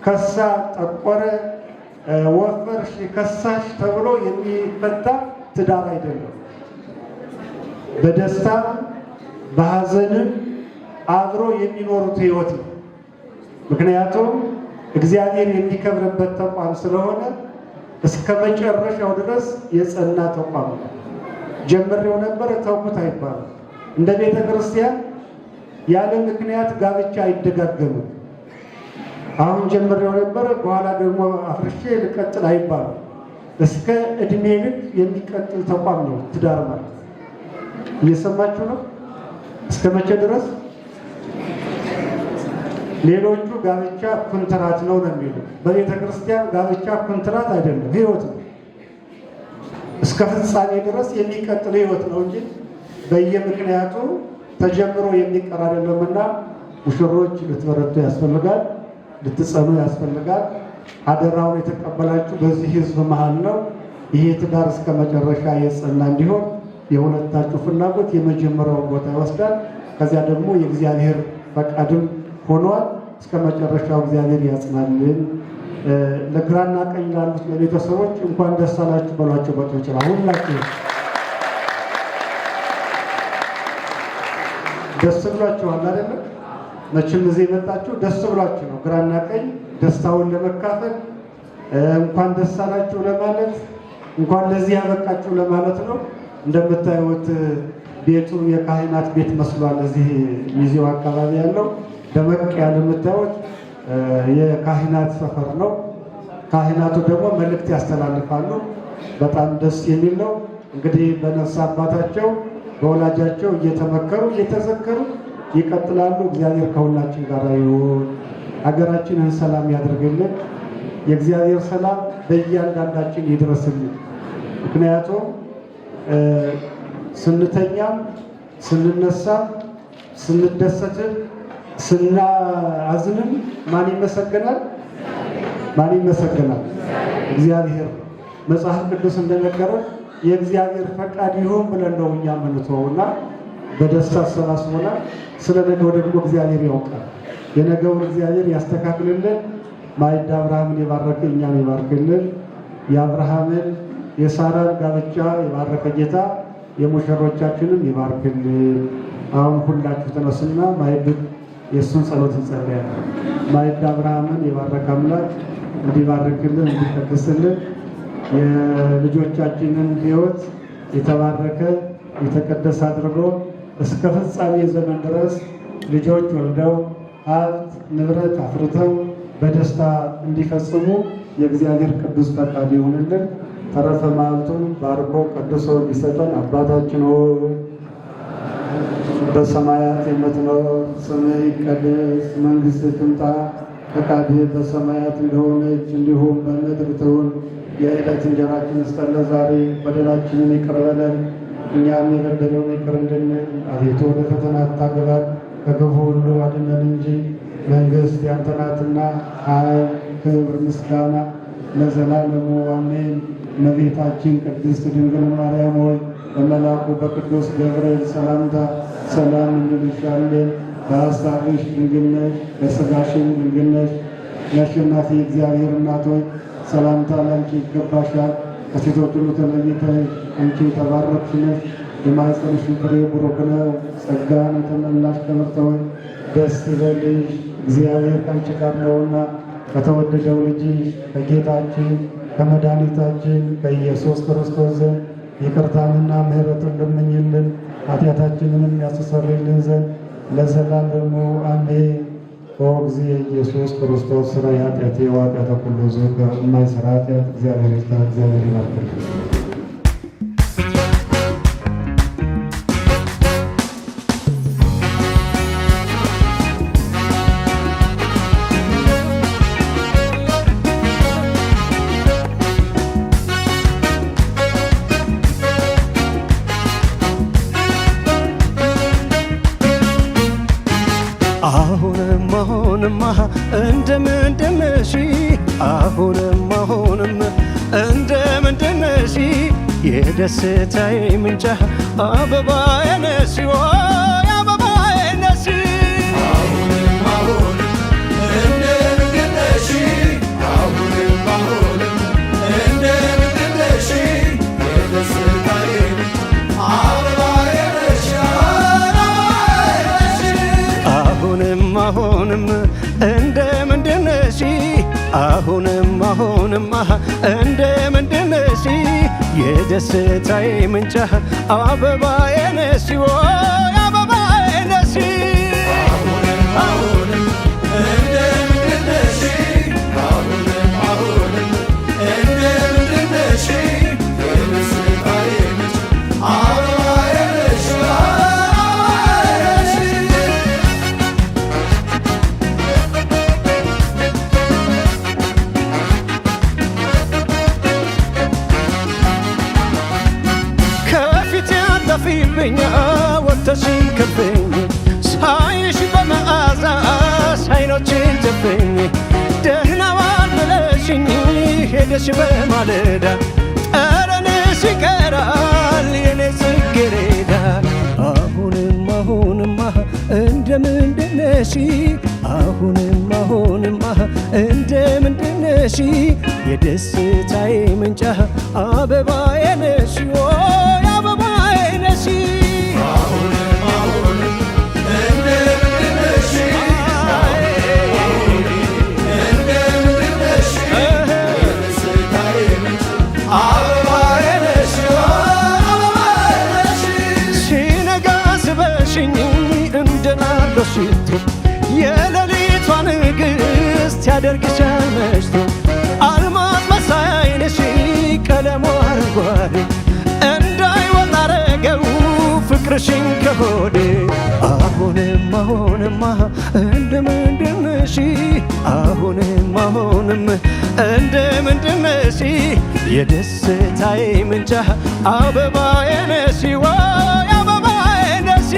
Speaker 10: ከሳ፣ ጠቆረ፣ ወፈርሽ፣ ከሳሽ ተብሎ የሚፈታ ትዳር አይደለም። በደስታም በሐዘንም አብሮ የሚኖሩት ህይወት ነው። ምክንያቱም እግዚአብሔር የሚከብርበት ተቋም ስለሆነ እስከ መጨረሻው ድረስ የጸና ተቋም ነው። ጀምሬው ነበር ተውኩት አይባልም። እንደ ቤተ ክርስቲያን ያለ ምክንያት ጋብቻ አይደጋገምም። አሁን ጀምሬው ነበር በኋላ ደግሞ አፍርሼ ልቀጥል አይባልም። እስከ እድሜ ልክ የሚቀጥል ተቋም ነው ትዳር ማለት። እየሰማችሁ ነው? እስከ መቼ ድረስ? ሌሎቹ ጋብቻ ኩንትራት ነው ነው የሚሉ። በቤተ ክርስቲያን ጋብቻ ኩንትራት አይደለም፣ ህይወት ነው። እስከ ፍጻሜ ድረስ የሚቀጥል ህይወት ነው እንጂ በየምክንያቱ ተጀምሮ የሚቀር አይደለምና ሙሽሮች ልትበረቱ ያስፈልጋል፣ ልትጸኑ ያስፈልጋል። አደራውን የተቀበላችሁ በዚህ ህዝብ መሃል ነው። ይሄ ትዳር እስከ መጨረሻ የጸና እንዲሆን የሁለታችሁ ፍላጎት የመጀመሪያውን ቦታ ይወስዳል። ከዚያ ደግሞ የእግዚአብሔር ፈቃድም ሆኗል። እስከ መጨረሻው እግዚአብሔር ያጽናልን። ለግራና ቀኝ ላሉት ለቤተሰቦች እንኳን ደስ አላችሁ በሏቸው። በጭብጨባ ሁላችሁ። ደስ ብሏችኋል አይደለም? መቼም እዚህ የመጣችሁ ደስ ብሏችሁ ነው። ግራና ቀኝ ደስታውን ለመካፈል፣ እንኳን ደስ አላችሁ ለማለት፣ እንኳን ለዚህ ያበቃችሁ ለማለት ነው። እንደምታዩት ቤቱ የካህናት ቤት መስሏል። እዚህ ሚዜው አካባቢ ያለው ደመቅ ያለ የምታዩት የካህናት ሰፈር ነው። ካህናቱ ደግሞ መልእክት ያስተላልፋሉ። በጣም ደስ የሚል ነው። እንግዲህ በነፍስ አባታቸው በወላጃቸው እየተመከሩ እየተዘከሩ ይቀጥላሉ። እግዚአብሔር ከሁላችን ጋር ይሁን። ሀገራችንን ሰላም ያድርግልን። የእግዚአብሔር ሰላም በእያንዳንዳችን ይድረስልን። ምክንያቱም ስንተኛም፣ ስንነሳም፣ ስንደሰትም፣ ስናዝንም ማን ይመሰገናል? ማን ይመሰገናል? እግዚአብሔር። መጽሐፍ ቅዱስ እንደነገረን የእግዚአብሔር ፈቃድ ይሁን ብለን ነው እኛ የምንተወውና በደስታ አሰባስቦናል። ስለ ነገው ደግሞ እግዚአብሔር ያውቃል። የነገውን እግዚአብሔር ያስተካክልልን። ማዕደ አብርሃምን የባረከ እኛን ይባርክልን። የአብርሃምን የሳራን ጋብቻ የባረከ ጌታ የሙሽሮቻችንን ይባርክልን። አሁን ሁላችሁ ተነሱና ማዕድ የእሱን ጸሎት እንጸልያለን። ማዕደ አብርሃምን የባረከ አምላክ እንዲባርክልን፣ እንዲቀድስልን፣ የልጆቻችንን ሕይወት የተባረከ የተቀደሰ አድርጎ እስከ ፍጻሜ ዘመን ድረስ ልጆች ወልደው ሀብት ንብረት አፍርተው በደስታ እንዲፈጽሙ የእግዚአብሔር ቅዱስ ፈቃድ ይሁንልን። ተረፈ መዓልቱን ባርኮ ቀድሶ እንዲሰጠን አባታችን ሆይ፣ በሰማያት የምትኖር፣ ስምህ ይቀደስ፣ መንግሥትህ ትምጣ፣ ፈቃድህ በሰማያት እንደሆነች እንዲሁም በምድር ትሁን። የዕለት እንጀራችንን ስጠን ዛሬ፣ በደላችንን ይቅር በለን እኛም የበደለውን ይቅር እንድንል፣ አቤቱ ወደ ፈተና አታግባን፣ ከክፉ ሁሉ አድነን እንጂ መንግሥት ያንተ ናትና፣ ኃይል፣ ክብር፣ ምስጋና ለዘላለሙ አሜን። እመቤታችን ቅድስት ድንግል ማርያም ሆይ፣ በመልአኩ በቅዱስ ገብርኤል ሰላምታ ሰላም እንልሻለን። በሐሳብሽ ድንግል ነሽ፣ በሥጋሽም ድንግል ነሽ። የአሸናፊ እግዚአብሔር እናት ሆይ፣ ሰላምታ ላንቺ ይገባሻል። ከሴቶች ሁሉ ተለይተሽ አንቺ የተባረክሽ ነሽ፣ የማኅፀንሽ ፍሬ ቡሩክ ነው። ጸጋን የተመላሽ ክብርት ሆይ፣ ደስ ይበልሽ፣ እግዚአብሔር ከአንቺ ጋር ነውና ከተወደደው ልጅሽ ከጌታችን ከመድኃኒታችን ከኢየሱስ ክርስቶስ ዘንድ ይቅርታንና ምሕረቱን ለምኝልን፣ ኃጢአታችንንም ያስተሰርይልን ዘንድ ለዘላለሙ አሜን። ኦ እግዚእ ኢየሱስ ክርስቶስ ስራይ ኃጢአቴ ወኃጢአተ ኩሉ ሕዝብ የማይሰራ ኃጢአት እግዚአብሔር ይፍታ። እግዚአብሔር ይባርክልን።
Speaker 5: አሁንም አሁንማ እንደምንድነሽ? አሁንም አሁንም እንደምንድነሽ? የደስታዬ ምንጫ አበባዬ ነሽ፣ ወይ አበባዬ ነሽ።
Speaker 1: አሁንም አሁንም እንደምንድነሽ? አሁንም አሁንም እንደምንድነሽ? የደስታዬ ምንጭ አበባዬ ነሽ፣ አበባዬ ነሽ።
Speaker 5: አሁንም አሁንም እንደምንድነሽ? አሁንም አሁንም እንደምንድነሽ? የደስታዬ ምንጫ አበባዬ ነሽ፣ ወይ አበባዬ ነሽ።
Speaker 1: አሁንም እንደምንድነሽ? አሁንም አሁንም እንደምንድነሽ? የደስታዬ ምንጭ አበባዬ ነሽ፣ አበባዬ ነሽ።
Speaker 5: ከፊት ያጠፊብኝ ወጥተሽን ከብኝ ሳይሽ በመዓዛሽ አይኖችን ጨፍኝ ደህና ዋል ብለሽኝ ሄደሽ በማለዳ ጠረንሽ ይቀራል የኔ ጽጌረዳ። አሁንም አሁንማ እንደምንድነሽ? አሁንም አሁንማ እንደምንድነሽ? የደስታዬ ምንጫ አበባዬ ነሽ፣ ወይ አበባዬ ነሽ።
Speaker 1: አሁንም አሁንም
Speaker 2: ያደርግሻል መሽቶ። አልማዝ መሳይ ዓይንሽ ቀለሙ አረንጓዴ እንዳይወጣ አረገው ፍቅርሽን ከሆዴ። አሁንም አሁንማ እንደምንድነሽ፣ አሁንም አሁንም እንደምንድነሽ፣ የደስታዬ ምንጫ አበባዬ ነሽ ወይ አበባዬ ነሽ።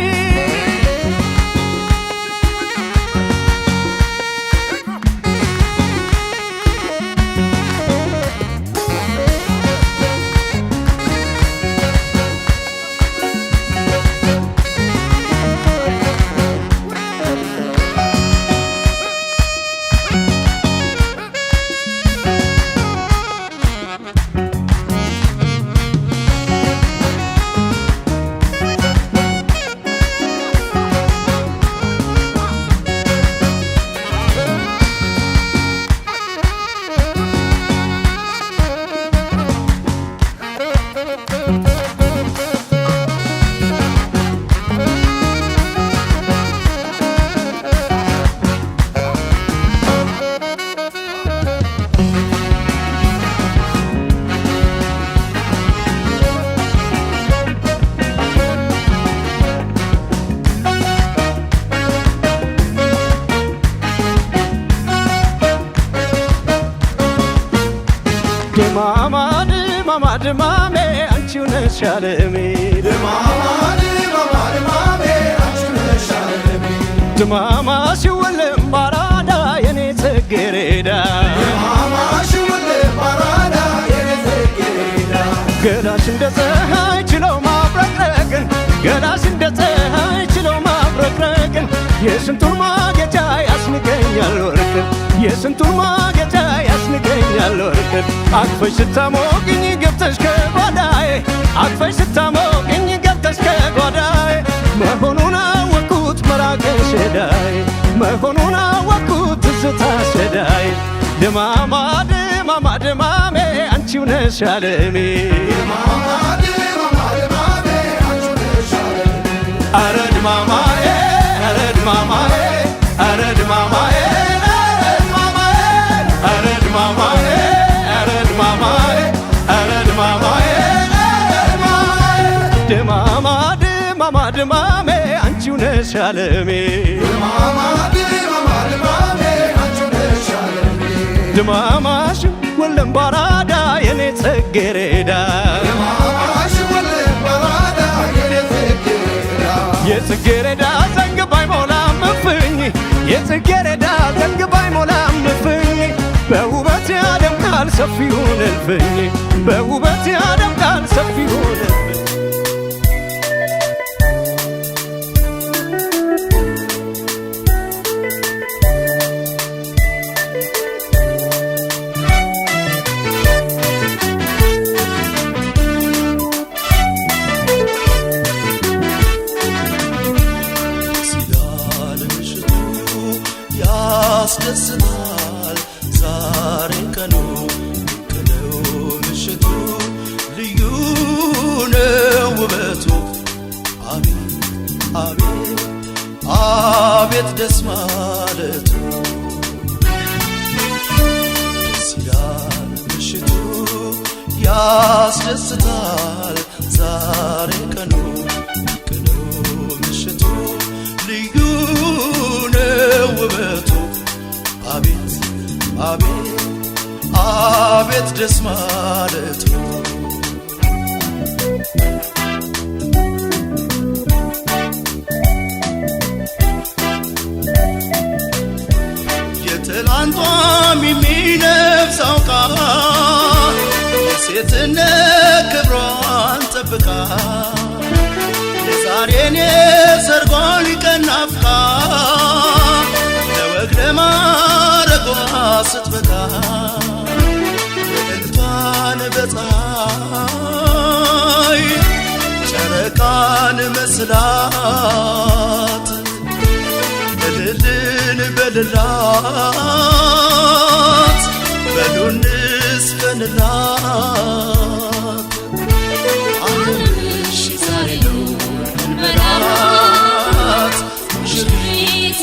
Speaker 2: ድማማ ድማማ ድማሜ አንቺው ነሽ ዓለሜ፣ ድማማ ሽውልም ባራዳ የኔ ጽጌረዳ፣ ገላሽ እንደ ፀሐይ ችለው ማብረቅረቅን፣ ገላሽ እንደ ፀሐይ ችለው ማብረቅረቅን፣ የስንቱን ማጌጫ ያስንቀኛል ወርቅን፣ የስንቱን ማጌጫ ያስንቀኛል ወርቅን። አቅፈሽ ስታሞቅኝ ገብተሽ ከጓዳዬ፣ አቅፈሽ ስታሞቅኝ ገብተሽ ከጓዳዬ፣ መሆኑን አወቅኩት መራቅሽ ሸዳዬ፣ መሆኑን አወቅኩት ትዝታ ሸዳዬ። ድማማ ድማማ ድማሜ አንቺው ነሽ ዓለሜ፣ አረ ድማማዬ፣ አረ ድማማዬ፣ አረ ድማማዬ፣ አረ ድማማዬ፣ አረ ድማማዬ፣ አረ ድማማዬ፣ ድማማ ድማማ ድማሜ አንቺው ነሽ ዓለሜ፣ ድማማሽ ወለም ባራዳ የኔ ጽጌረዳ፣ የጽጌረዳ ዘንግ ባይሞላም እፍኝ፣ የጽጌረዳ ዘንግ ባይሞላም እፍኝ፣ በውበት ያደምቃል ሰፊውን እልፍኝ፣ በውበት ያደምቃል ሰፊውን እልፍኝ።
Speaker 11: ሲላል ምሽቱ ያስደስታል፣ ዛሬ ቀኑ ድንቅ ነው፣ ምሽቱ ልዩ ነው ውበቱ። አቤት አቤት አቤት ደስ ማለቱ። ደስ ይላል ምሽቱ ያስደስታል፣ ዛሬ ቀኑ ድንቅ ነው፣ ምሽቱ ልዩ ነው ውበቱ። አቤት አቤት አቤት ደስ ማለቱ። የትላንቷ የሚነፍስ አውቃ የሴትነት ክብሯን ጠብቃ የዛሬን የሰርጓን ቀን ናፍቃ ለወግ ለማዕረጓ ስትበቃ ልዕልቷን በፀሐይ ጨረቃን መስላት እልልን በልላት በሉንስ ፈንላት ዓለምሽ ዛሬ ነው እንበላት ሙሽሪት።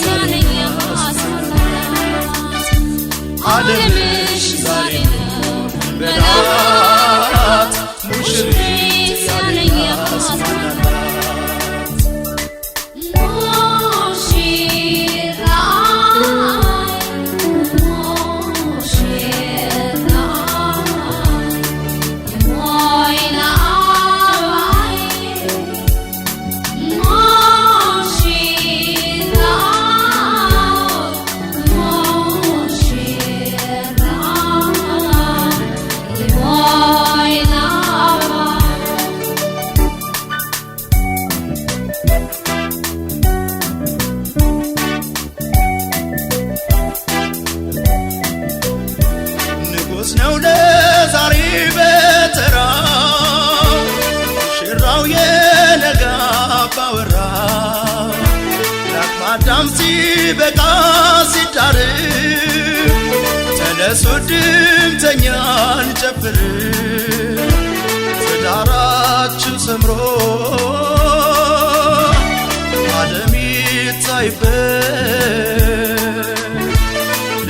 Speaker 11: ሲበቃ ሲዳር ተነሱ ድምተኛን ጨፍር ትዳራችሁ ሰምሮ ዓለም ይታይበት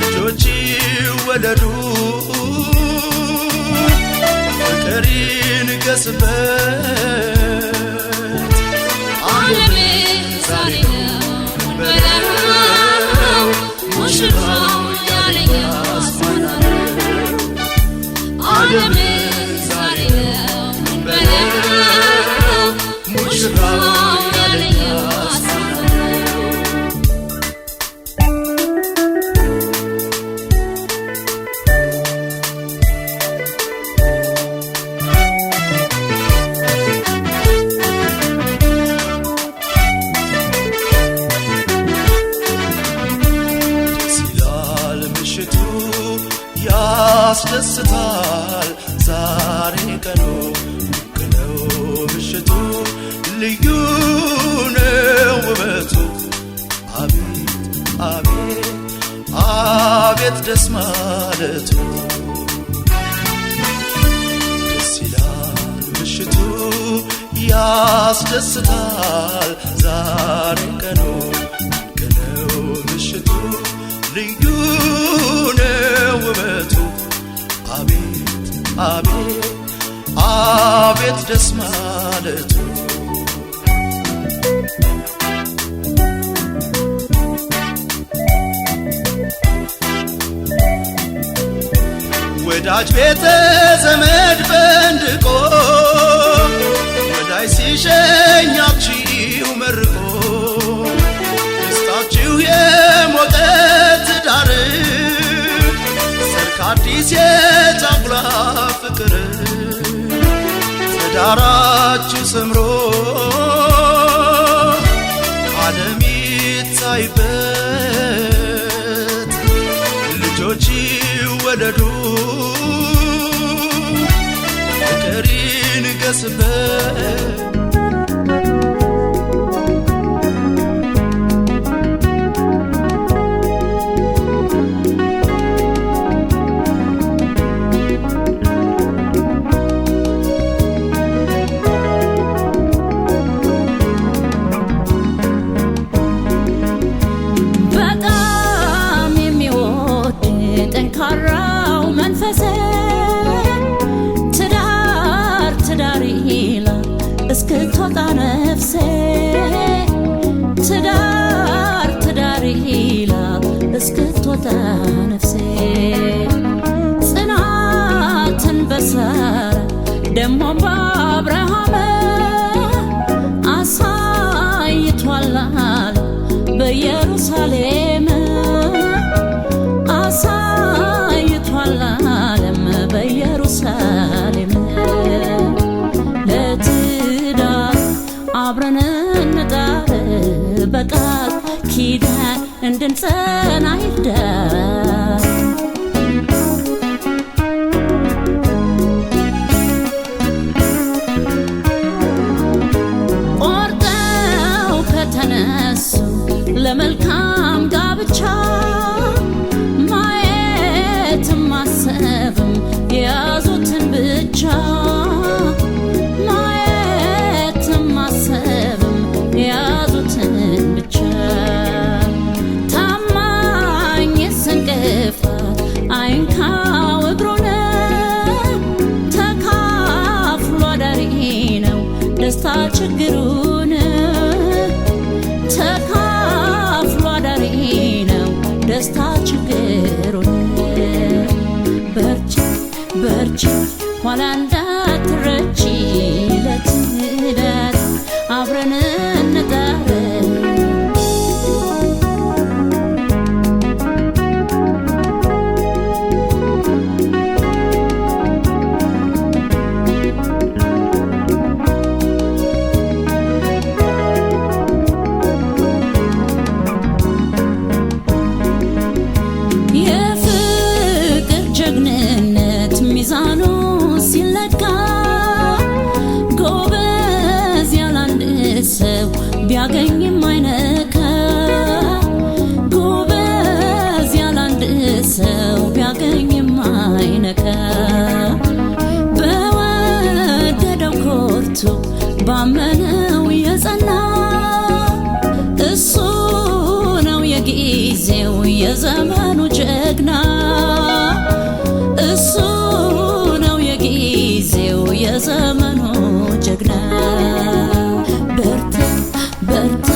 Speaker 11: ልጆች ይወለዱ ፍቅር ይንገስበት
Speaker 3: ዓለም ዛሬ ነው በለው ሙሽራው ያለኝ አስማናለው ዓለም ዛሬ ነው በለው ሙሽራው ያለኝ አስማናለው።
Speaker 11: ደስ ይላል ምሽቱ ያስደስታል ዛሬ ቀኑ ድንቅ ነው ምሽቱ ልዩ ነው ውበቱ አቤት አቤት አቤት ደስ ማለቱ ደስ ይላል ምሽቱ ያስደስታል ዛሬ ቀኑ ድንቅ ነው ምሽቱ ልዩ ነው ውበቱ አቤት አቤት አቤት ደስ ማለቱ። ወዳጅ ቤተ ዘመድ ፈንድቆ ወዳጅ ሲሸኛችሁ መርቆ ደስታችሁ የሞቀ ትዳር ሰርክ አዲስ የጫጉላ ፍቅር ትዳራችሁ ሰምሮ ዓለም ይታይበት ልጆች ይወለዱ ፍቅር ይንገስበት።
Speaker 3: በጣም የሚወድ ጠንካራው መንፈሴ ትዳር ትዳር ይላል እስክትወጣ ነፍሴ ትዳር ትዳር ይላል እስክትወጣ ነፍሴ ጽናትን በሳራ ደሞም በአብርሃም አሳይቷል በኢየሩሳሌም አሳይቷል ዓለም በኢየሩሳሌም ለትዳር አብረን እንጣር በቃል ኪዳን እንድንጸና ይርዳል። ቆርጠው ከተነሱ ለመልካም ጋብቻ ማየትም ማሰብም የያዙትን ብቻ ማየትም ማሰብም የያዙትን ብቻ ታማኝ እንቅፋት አይንካው እግሩን ተካፍሎ አዳሪ ነው ደስታ ችግሩን ተካፍሎ አዳሪ ነው ደስታ ችግሩን በርቺ በርቺ ኋላ እንዳትረቺ ለትዳር አብረን እንጣር። የፍቅር ጀግንነት ሚዛኑ ሲለካ ጎበዝ ያለ አንድ ሰው ቢያገኝም አይነካ። ጸንቶ ባመነው የጸና እሱ ነው የጊዜው የዘመኑ ጀግና እሱ ነው የጊዜው የዘመኑ ጀግና በርታ በርታ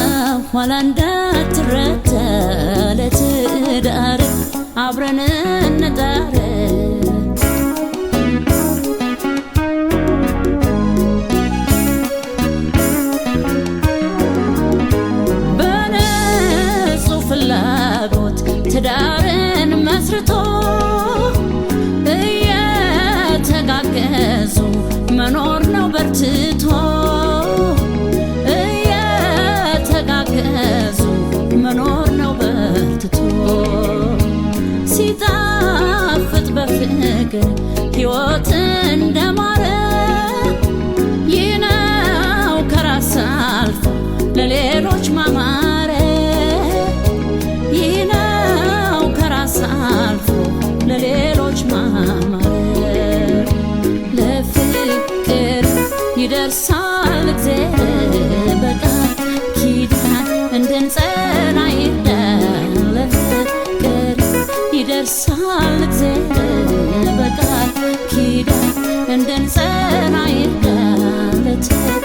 Speaker 3: ኋላ እንዳትረታ ለትዳር አብረን እንጣር በንጹህ ፍላጎት ትዳርን መስርቶ እየተጋገዙ መኖር ነው በርትቶ እየተጋገዙ መኖር ነው በርትቶ ሲጣፍጥ በፍቅር ሕይወት እንደማረ ይህ ነው ከራስ አልፎ ለሌሎች ማማረ ይህ ነው ከራስ አልፎ ለሌሎች ማማረ ለፍቅር ይደርሳል እግዜር በቃል ኪዳን እንድንጸና ይርዳን ለፍቅር ይደርሳል እግዜር በቃል ኪዳን እንድንጸና ይርዳን ለትዳር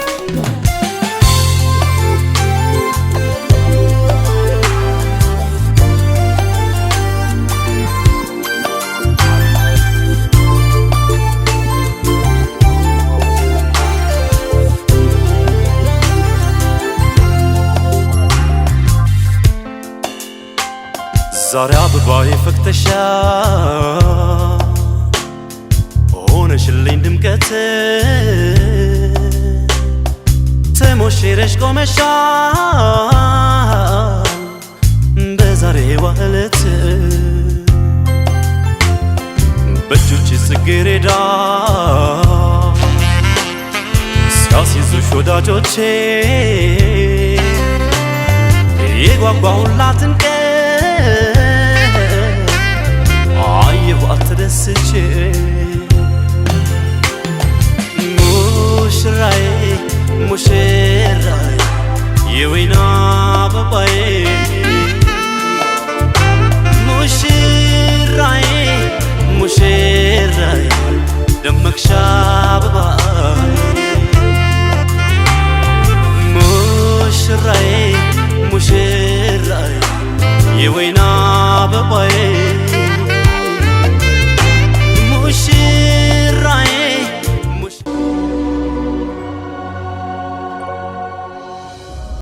Speaker 12: ዛሬ አበባዬ ፈክተሻል ሆነሽልኝ ድምቀት ተሞሽረሽ ቆመሻል በዛሬዋ ዕለት በእጆች ጽጌረዳ ሲያስይዙሽ ወዳጆቼ የጓጓሁላትን ቀን አየኋት ተደስቼ።